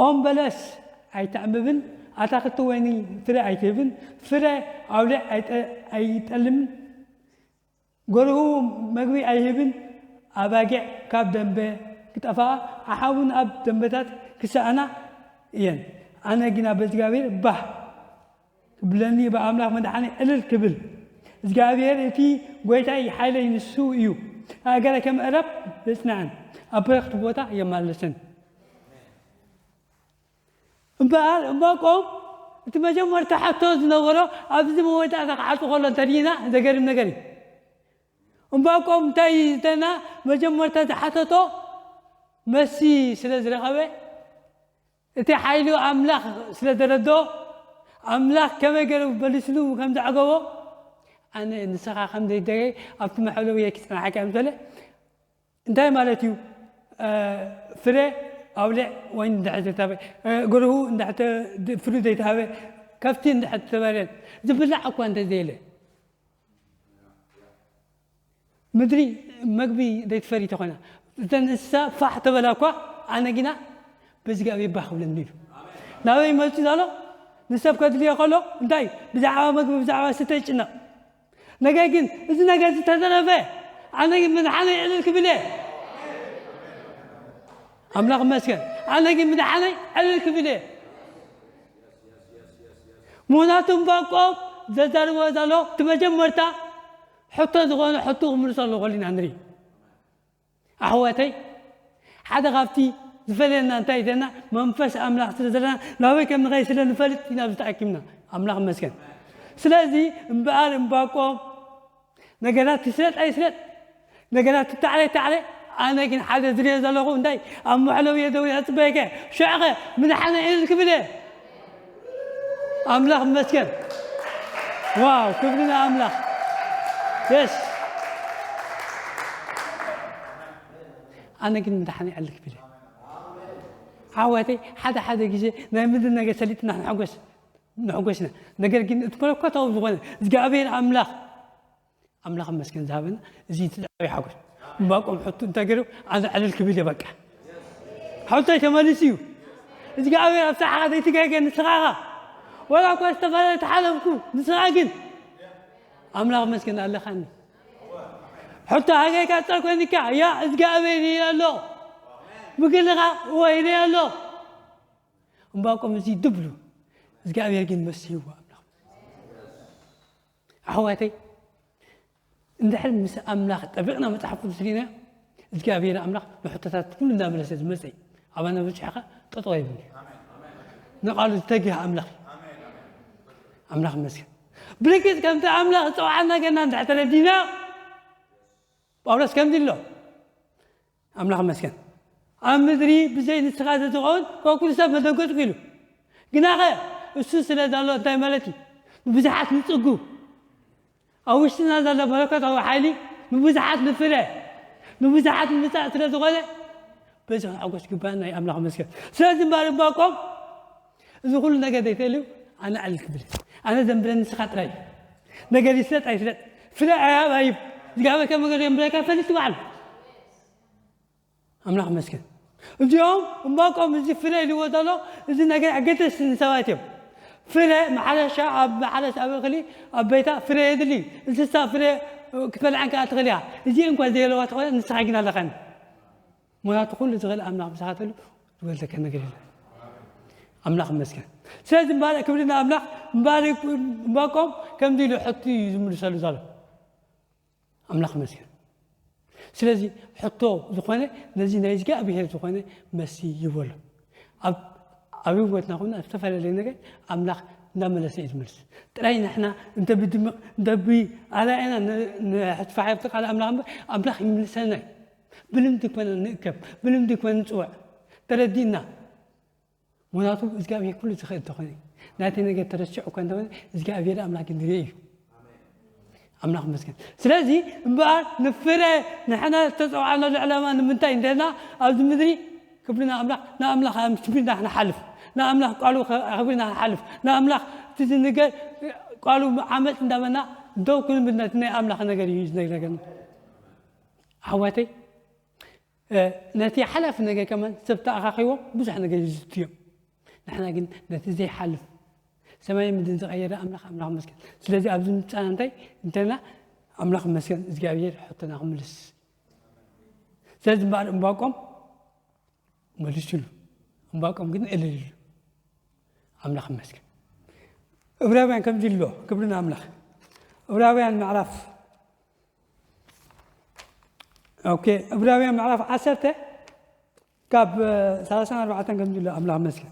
ኦም በለስ ኣይተዕምብን ኣታክልቲ ወይኒ ፍረ ኣይትህብን ፍረ ኣውሊዕ ኣይጠልምን ጎርሁ መግቢ ኣይህብን ኣባጊዕ ካብ ደንበ ክጠፍኣ ኣሓውን ኣብ ደንበታት ክሰኣና እየን ኣነ ግና በእግዚኣብሔር ባህ ክብለኒ ብኣምላኽ መድሓኒ ዕልል ክብል እግዚኣብሔር እቲ ጎይታይ ሓይለይ ንሱ እዩ ኣገረ ከም ዕረብ የጽንዐን ኣብ በረኽቲ ቦታ የማልስን እምበኣር እምባቆም እቲ መጀመርታ ሕቶ ዝነበሮ ኣብዚ መወዳእታ ክዓጡ ከሎ እንተድና ዘገርም ነገር እዩ እምባቆም እንታይ ዝተና መጀመርታ ዝሓተቶ መሲ ስለ ዝረኸበ እቲ ሓይሉ ኣምላኽ ስለ ዘረዶ ኣምላኽ ከመይ ገይሩ በሊስሉ ከም ዘዕገቦ ኣነ ንስኻ ከም ዘይደገይ ኣብቲ መሐለዊ ክጽናሓካ ምስ በለ እንታይ ማለት እዩ ፍረ ኣውሊዕ ወይ እንድሕር ዘይተሃበ ገርሁ ፍሪ ዘይተሃበ ከፍቲ እንድሕር ተበልዐን ዝብላዕ እኳ እንተዘየለ ምድሪ መግቢ ዘይትፈሪ ተኾይና እተን እንስሳ ፋሕ ተበላ እኳ ኣነ ግና በዚ ጋብ ይባህ ክብለኒ ኢሉ ናበይ መፁ ዛሎ ንሰብ ከድልዮ ከሎ እንታይ ብዛዕባ መግቢ ብዛዕባ ስተ ይጭነቕ ነገር ግን እዚ ነገር ዝተዘረፈ ኣነ ግን ምድሓነይ ዕልል ክብል እየ ኣምላኽ መስገን ኣነ ግን ምድሓነይ ዕልል ክብል እየ ምክንያቱ እምባቆም ዘዛርቦ ዘሎ እቲ መጀመርታ ሕቶ ዝኾነ ሕቶ ክምልሰሉ ከሊና ንርኢ ኣሕዋተይ ሓደ ካብቲ ዝፈለየና እንታይ ዘለና መንፈስ ኣምላኽ ስለ ዘለና ናበይ ከም ንኸይ ስለ ንፈልጥ ኢና ዝተኣኪብና ኣምላኽ መስገን ስለዚ እምበኣር እምባቆም ነገራት ይስለጥ ኣይስለጥ ነገራት ትታዕለ ይታዕለ ኣነ ግን ሓደ ዝርዮ ዘለኹ እንታይ ኣብ መሕለዊ እየ ደው እፅበየከ ሽዕኸ ምድሓነ እልል ክብል እየ ኣምላኽ መስገን ዋው ክብሪ ንኣምላኽ የስ ኣነ ግን ምድሓነ እልል ክብል እየ ኣሕዋተይ፣ ሓደ ሓደ ግዜ ናይ ምድሪ ነገር ሰሊጥና ንሕጎስ ንሕጎስና። ነገር ግን እቲ መለኮታዊ ዝኾነ እግዚኣብሔር ኣምላኽ ኣምላኽ መስገን ዝሃበና እዚ ትዳዊ ሓጎስ። እምባቆም ሕቱ እንታይ ገይሩ? ኣነ ዕልል ክብል እየ በቃ። ሕቶይ ተመሊሱ እዩ። እግዚኣብሔር ኣብ ሰዓኻ ዘይትጋገ ንስኻኻ። ወላ እኳ ዝተፈላለየ ተሓለፍኩ፣ ንስኻ ግን ኣምላኽ መስገን ኣለኻኒ። ሕቶ ሃገይካ ጸር ኮይንካ፣ ያ እግዚኣብሔር ይርኢ ኣሎ። ብግልኻ እወ ይርኢ ኣሎ። እምባቆም እዚ ድብሉ እግዚኣብሔር ግን መሲህዎ ኣምላኽ። ኣሕዋተይ፣ እንድሕር ምስ ኣምላኽ ጠቢቕና መጽሓፍ ቅዱስ ርኢና እግዚኣብሔር ኣምላኽ ንሕቶታት ኩሉ እንዳመለሰ ዝመጸ እዩ። ኣባና በጺሕካ ጠጠው ኣይብል እዩ። ንቓሉ ዝተግህ ኣምላኽ እዩ። ኣምላኽ መስገን። ብርግጽ ከምቲ ኣምላኽ ዝጸውዓና ገና እንድሕር ተረዲና ጳውሎስ ከምዚ ኣሎ ኣምላኽ መስገን። ኣብ ምድሪ ብዘይ ንስኻ ዘዝኸውን ካብ ኩሉ ሰብ መደንገጽኩ ኢሉ። ግናኸ እሱ ስለ ዘሎ እንታይ ማለት እዩ? ንብዙሓት ንጽጉ። ኣብ ውሽጥና ዘሎ መለኮታዊ ሓይሊ ንብዙሓት ንፍረ ንብዙሓት ንምጻእ ስለ ዝኾነ በዚ ክንዕጎስ ግባና እዩ። ኣምላኽ መስገን። ስለዚ እምበኣር እምባቆም እዚ ኩሉ ነገር ዘይተልዩ ኣነ ዕልል ክብል ኣነ ዘንብረኒ ንስኻ ጥራይ እዩ። ነገር ይስለጥ ኣይስለጥ ፍለ ኣያብ ኣይብ ዝጋበከ መገዶ የንብረካ ፈሊጥ ባዕሉ ኣምላኽ መስገን። እዚኦም እምባቆም እዚ ፍረ ኢልዎ ዘሎ እዚ ነገር ኣገደስቲ ንሰባት እዮም። ፍረ ማሕረሻ ኣብ ማሕረስ ኣብ እኽሊ ኣብ ቤታ ፍረ የድሊ። እንስሳ ፍረ ክትበልዓን ከዓ ትኽእል እያ። እዚአን እኳ ዘየለዋ ተኾነ ንስኻ ግን ኣለኻኒ። ምክንያቱ ኩሉ ዝኽእል ኣምላኽ ምሳኻተሉ ዝበለካ ነገር የለን። ኣምላኽ መስገን። ስለዚ እምባር ክብሪ ንኣምላኽ እምባር እምባቆም ከምዚ ኢሉ ሕቱ እዩ ዝምልሰሉ ዘሎ። ኣምላኽ መስገን። ስለዚ ሕቶ ዝኾነ ነዚ ናይ እግዚኣብሔር ዝኾነ መሲ ይበሎ። ኣብ ኣብ ህይወትና ኹና ኣብ ዝተፈላለየ ነገር ኣምላኽ እንዳመለሰ እዩ ዝመልስ። ጥራይ ንሕና እንተ ብድምቕ እንተ ብኣርኣያና ንሕትፋሕ ኣብቲ ቃል ኣምላኽ እምበር ኣምላኽ ይምልሰልና እዩ። ብልምዲ ኮነ ንእከብ ብልምዲ ኮነ ንፅውዕ ተረዲእና ምክንያቱ እግዚኣብሔር ኩሉ ዝኽእል እንተኾነ ናቲ ነገር ተረሲዑ እኳ እንተኾነ እግዚኣብሔር ኣምላክ ንርኢ እዩ። ኣምላኽ መስገን። ስለዚ እምበኣር ንፍረ ንሕና ዝተፀውዓናሉ ዕላማ ንምንታይ እንተና ኣብዚ ምድሪ ክብልና ኣምላኽ ንኣምላኽ ኣምስቢልና ንሓልፍ ንኣምላኽ ቃሉ ኣኽብርና ንሓልፍ ንኣምላኽ እቲ ዝንገር ቃሉ ዓመፅ እንዳበና ደው ክንብል ነቲ ናይ ኣምላኽ ነገር እዩ ዝነግረገና። ኣሕዋተይ ነቲ ሓላፊ ነገር ከማን ሰብ ተኣኻኺቦም ብዙሕ ነገር ይዝቱ እዮም። ንሕና ግን ነቲ ዘይሓልፍ ሰማይ ምድሪ ዝቐየረ ኣምላኽ ኣምላኽ መስገን። ስለዚ ኣብዚ ምምፃና እንታይ እንተና ኣምላኽ መስገን እግዚኣብሔር ሕቶና ክምልስ። ስለዚ እምበኣር እምባቆም መሊሱሉ። እምባቆም ግን እልል ኢሉ ኣምላኽ መስገን። እብራውያን ከምዚ ኣሎ ክብሪ ንኣምላኽ። እብራውያን ምዕራፍ ኦኬ እብራውያን ምዕራፍ ዓሰርተ ካብ ሰላሳን ኣርባዕተን ከምዚ ኣሎ ኣምላኽ መስገን።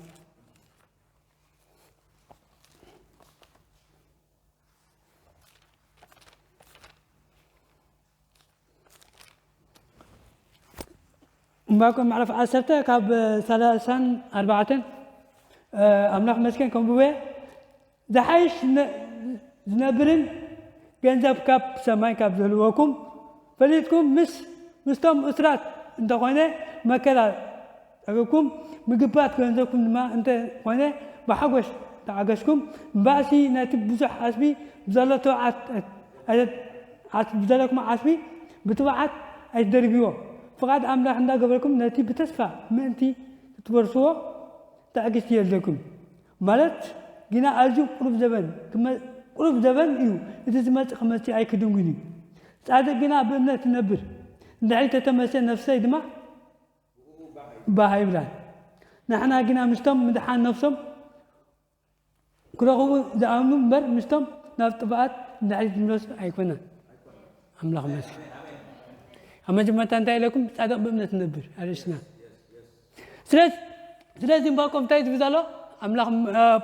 እምባቆም ምዕራፍ ዓሰርተ ካብ ሰላሳን ኣርባዕተን ኣምላኽ መስገን ከምብበ ዝሓይሽ ዝነብርን ገንዘብ ካብ ሰማይ ካብ ዝህልወኩም ፈሊጥኩም ምስ ምስቶም እስራት እንተኾነ መከራ ጸገኩም ምግባት ገንዘብኩም ድማ እንተኾነ ብሓጎስ ተዓገስኩም እምበኣሲ ነቲ ብዙሕ ዓስቢ ብዘሎ ትብዓት ብዘለኩም ዓስቢ ብትብዓት ኣይትደርብዎ። ፍቓድ ኣምላኽ እንዳገበርኩም ነቲ ብተስፋ ምእንቲ ክትወርስዎ ትዕግስቲ የድልየኩም። ማለት ግና ኣዝዩ ቁሩብ ዘበን ክመ- ቁሩብ ዘበን እዩ፣ እቲ ዝመጽእ ክመጽእ ኣይክድንጉን እዩ። ጻድቕ ግና ብእምነት ይነብር፣ እንድሕሪ ተተመሰ ነፍሰይ ድማ ባህ ይብላን። ንሕና ግና ምስቶም ምድሓን ነፍሶም ክረኽቡ ዝኣምኑ እምበር ምስቶም ናብ ጥፍኣት እንድሕሪ ዝምለሱ ኣይኮነን። ኣምላኽ መስገን። ኣብ መጀመርታ እንታይ ኢለኩም? ጻድቕ ብእምነት ይነብር ኣርእስና። ስለዚ ስለዚ እምባቆም እንታይ ዝብል ዘሎ ኣምላኽ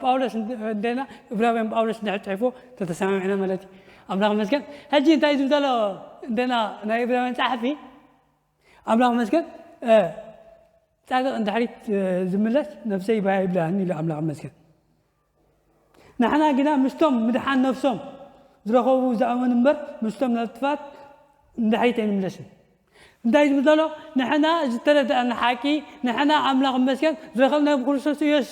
ጳውሎስ እንደና እብራውያን ጳውሎስ እንድሕር ፅሒፎ ተተሰማሚዕና ማለት እዩ። ኣምላኽ መስገን። ሕጂ እንታይ ዝብል ዘሎ እንደና ናይ እብራውያን ፀሓፊ ኣምላኽ መስገን ፃድቕ እንድሕሪት ዝምለስ ነፍሰይ ባህ ይብላኒ ኢሉ ኣምላኽ መስገን። ንሕና ግና ምስቶም ምድሓን ነፍሶም ዝረኸቡ ዝኣመኑ እምበር ምስቶም ናብ ጥፋት እንድሕሪት ኣይንምለስን። እንታይ ዝብል ዘሎ? ንሕና ዝተረዳእና ሓቂ፣ ንሕና ኣምላኽ ይመስገን ዝረኸብናዮ ብክርስቶስ ኢየሱስ።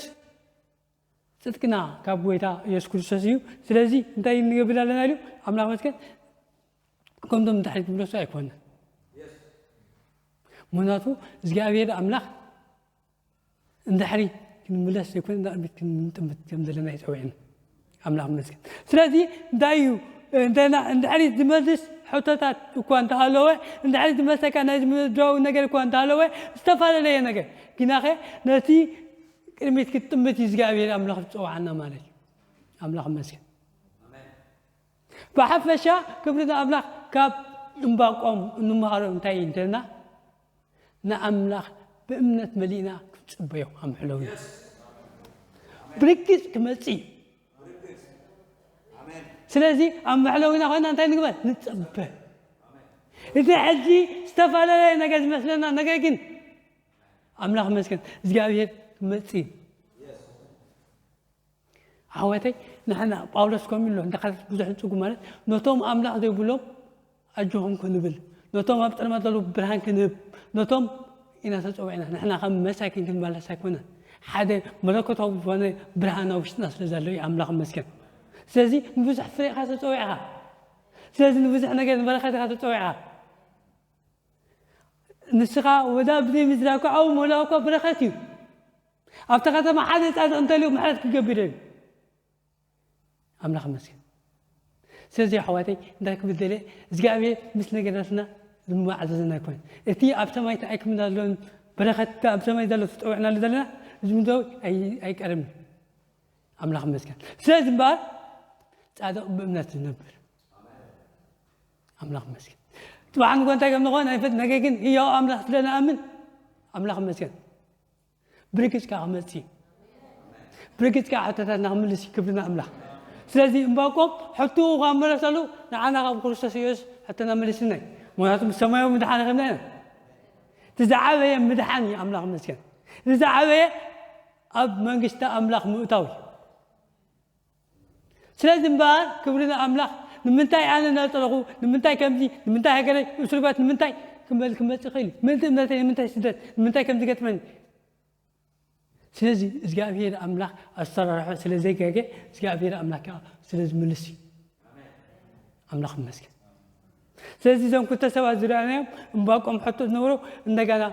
ጽድቅና ካብ ጎይታ ኢየሱስ ክርስቶስ እዩ። ስለዚ እንታይ ንገብር ኣለና ኢሉ ኣምላኽ ይመስገን። ከምቶም ድሕሪት ዝምለሱ ኣይኮነን። ምኽንያቱ እግዚኣብሔር ኣምላኽ እንድሕሪ ክንምለስ ዘይኮነ ንቕድሚት ክንጥምት ከም ዘለና እዩ ጸዊዕና። ኣምላኽ ይመስገን። ስለዚ እንታይ እዩ እንተና እንድሕሪ ዝመልስ ሕቶታት እኳ እንተሃለወ፣ እንድሕሪ ዝመልሰካ ናይ ምድራዊ ነገር እኳ እንተሃለወ፣ ዝተፈላለየ ነገር ግናኸ ነቲ ቅድሚት ክትጥምት እዩ እግዚኣብሔር ኣምላኽ ዝጸዋዓና ማለት እዩ። ኣምላኽ ይመስገን። ብሓፈሻ ክብሪ ንኣምላኽ። ካብ ዕንባቆም እንመሃሮ እንታይ እዩ እንተልና ንኣምላኽ ብእምነት መሊእና ክንጽበዮ ኣብ መሕለዊና ብርግጽ ክመጽእ እዩ። ስለዚ ኣብ መሕለዊና ኮይና እንታይ ንግበር? ንጸበ። እቲ ሕጂ ዝተፈላለየ ነገር ዝመስለና ነገር ግን ኣምላኽ መስገን እግዚኣብሔር ክመጽእ እዩ። ኣሕዋተይ ንሕና ጳውሎስ ከምኡ ኣሎ እንተኻትት ብዙሕ ንጽጉ ማለት ነቶም ኣምላኽ ዘይብሎም ኣጆኹም ክንብል ነቶም ኣብ ጸልማት ዘለዉ ብርሃን ክንህብ ነቶም ኢና ተጸዊዕና። ንሕና ከም መሳኪን ክንመለስ ኣይኮነን። ሓደ መለኮታዊ ዝኾነ ብርሃን ኣብ ውሽጥና ስለ ዘሎ እዩ ኣምላኽ መስገን። ስለዚ ንብዙሕ ፍሬ ኢኻ ተጸዊዕኻ። ስለዚ ንብዙሕ ነገር ንበረኸት ኢኻ ተጸዊዕኻ። ንስኻ ወዳ ብዘይ ምዝራብ ከዓ ኣብኡ ሞላው እኳ በረኸት እዩ። ኣብቲ ከተማ ሓደ ጻድቕ እንተልዩ ምሕረት ክገብር እዩ። ኣምላኽ ይመስገን። ስለዚ ኣሕዋተይ እንታይ ክብል ደልየ እግዚኣብሔር ምስ ነገራትና ዝመዓዘዘና ኣይኮነን። እቲ ኣብ ሰማይ ተኣኪብና ዘሎን በረኸት ኣብ ሰማይ ዘሎ ተጸዊዕናሉ ዘለና እዚ ምድራዊ ኣይ- ኣይቀርብን እዩ። ኣምላኽ ይመስገን። ስለዚ እምበኣር ጻድቕ ብእምነት ዝነብር ኣምላኽ ይመስገን። ጽባሕ ንጎ እንታይ ከም ንኾን ኣይፈልጥ፣ ነገር ግን ህያው ኣምላኽ ስለ ንኣምን ኣምላኽ ይመስገን። ብርግጽ ከዓ ክመጽእ እዩ። ብርግጽ ከዓ ሕቶታትና ክምልስ እዩ ክብሪ ንኣምላኽ። ስለዚ እምባቆም ሕቶ ካብ መለሰሉ ንዓና ካብ ክርስቶስ ኢየሱስ ሕቶና መሊስና እዩ። ምክንያቱ ብሰማያዊ ምድሓን ረኺብና ኢና። እቲ ዝዓበየ ምድሓን እዩ ኣምላኽ ይመስገን። እቲ ዝዓበየ ኣብ መንግስቲ ኣምላኽ ምእታው እዩ። ስለዚ እምበኣር ክብሪ ንኣምላኽ። ንምንታይ ኣነ እናጸለኹ ንምንታይ ከምዚ ንምንታይ ሃገረይ እሱርባት ንምንታይ ክመል ክመጽእ ይኽእል እዩ? ምእንቲ እምነተይ ንምንታይ ስደት ንምንታይ ከም ዝገጥመኒ? ስለዚ እግዚኣብሔር ኣምላኽ ኣሰራርሖ ስለ ዘይገገ እግዚኣብሔር ኣምላኽ ከዓ ስለ ዝምልስ እዩ። ኣምላኽ ይመስገን። ስለዚ እዞም ክልተ ሰባት ዝረኣናዮም እምባቆም ሕቶ ዝነበሮ እንደገና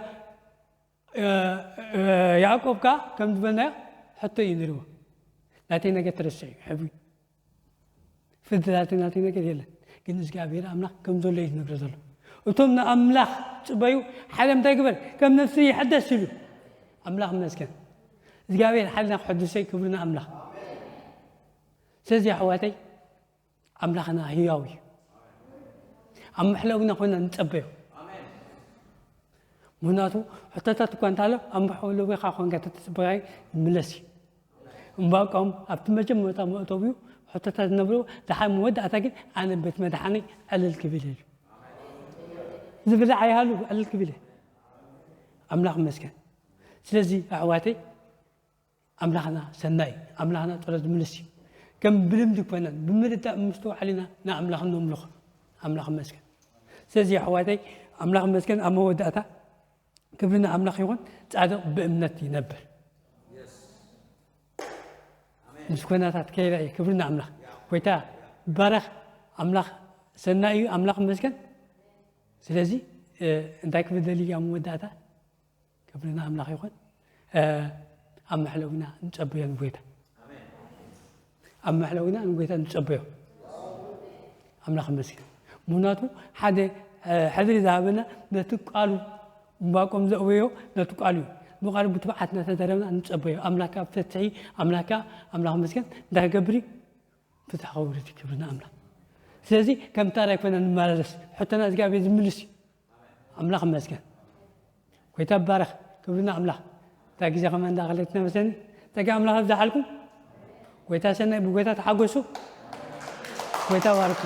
ያዕቆብ ከኣ ከም ዝበልናዮ ሕቶ እዩ ነይርዎ። ናተይ ነገር ተረስዑ እዩ ሕብሪ ፍርዲ ናተይ ናተይ ነገር የለን። ግን እግዚኣብሔር ኣምላኽ ከም ዘሎ እዩ ዝነግሮ ዘሎ። እቶም ንኣምላኽ ጽበዩ ሓደ እንታይ ግበር ከም ነፍሲ ይሕደስ ኢሉ ኣምላኽ መስገን እግዚኣብሔር ሓልና ክሕድሰይ ክብሪ ንኣምላኽ። ስለዚ ኣሕዋተይ ኣምላኽና ህያው እዩ። ኣብ መሕለዊና ኮይና ንጸበዮ። ምክንያቱ ሕቶታት እኳ እንተሃሎ ኣብ መሕለዊኻ ኮይንካ ተተጸበዮ ይምለስ እዩ። እምባቆም ኣብቲ መጀመርታ መእተዊኡ ሕቶታት ዝነብሩ ድሓር መወዳእታ ግን ኣነ ቤት መድሓኒ ዕልል ክብል ኢሉ ዝብላዕ ኣይሃሉ ዕልል ክብል ኣምላኽ መስገን። ስለዚ ኣሕዋተይ ኣምላኽና ሰናይ ኣምላኽና ጸሎት ዝምልስ እዩ። ከም ብልምዲ ኮይና ብምርዳእ ምስትውዓል ኢና ንኣምላኽ ነምልኾ። ኣምላኽ ይመስገን። ስለዚ ኣሕዋተይ ኣምላኽ ይመስገን። ኣብ መወዳእታ ክብሪ ንኣምላኽ ይኹን። ጻድቕ ብእምነት ይነብር። ምስ ኮናታት ከይረኣየ ክብሪ ንኣምላኽ። ጎይታ ይባረኽ። ኣምላኽ ሰናይ እዩ። ኣምላኽ ይመስገን። ስለዚ እንታይ ክብል ደልዩ ኣብ መወዳእታ ክብሪ ንኣምላኽ ይኹን። ኣብ መሕለዊና ንጸበዮ ንጎይታ ኣብ መሕለዊና ንጎይታ ንጸበዮ። ኣምላኽ ይመስገን። ምክንያቱ ሓደ ሕድሪ ዝሃበና ነቲ ቃሉ እምባቆም ዘእበዮ ነቲ ቃሉ እዩ። ንቃሉ ብትብዓት እናተዛረብና ንጸበዮ። ኣምላካ ፍትሒ ኣምላካ ኣምላኽ ይመስገን እንታይ ክገብር እዩ ፍትሒ ከውርድ ክብሪ ንኣምላኽ። ስለዚ ከም ታራ ኣይኮነ ንመላለስ ሕቶና እግዚኣብሔር ዝምልስ እዩ። ኣምላኽ ይመስገን። ጎይታ ይባረኽ። ክብሪ ንኣምላኽ። እታ ግዜ ከማን እንዳኸለትና መሰኒ ጸጋ ኣምላኽ ኣብዝሓልኩም። ጎይታ ሰናይ ብጎይታ ተሓጎሱ። ጎይታ ባርኩም።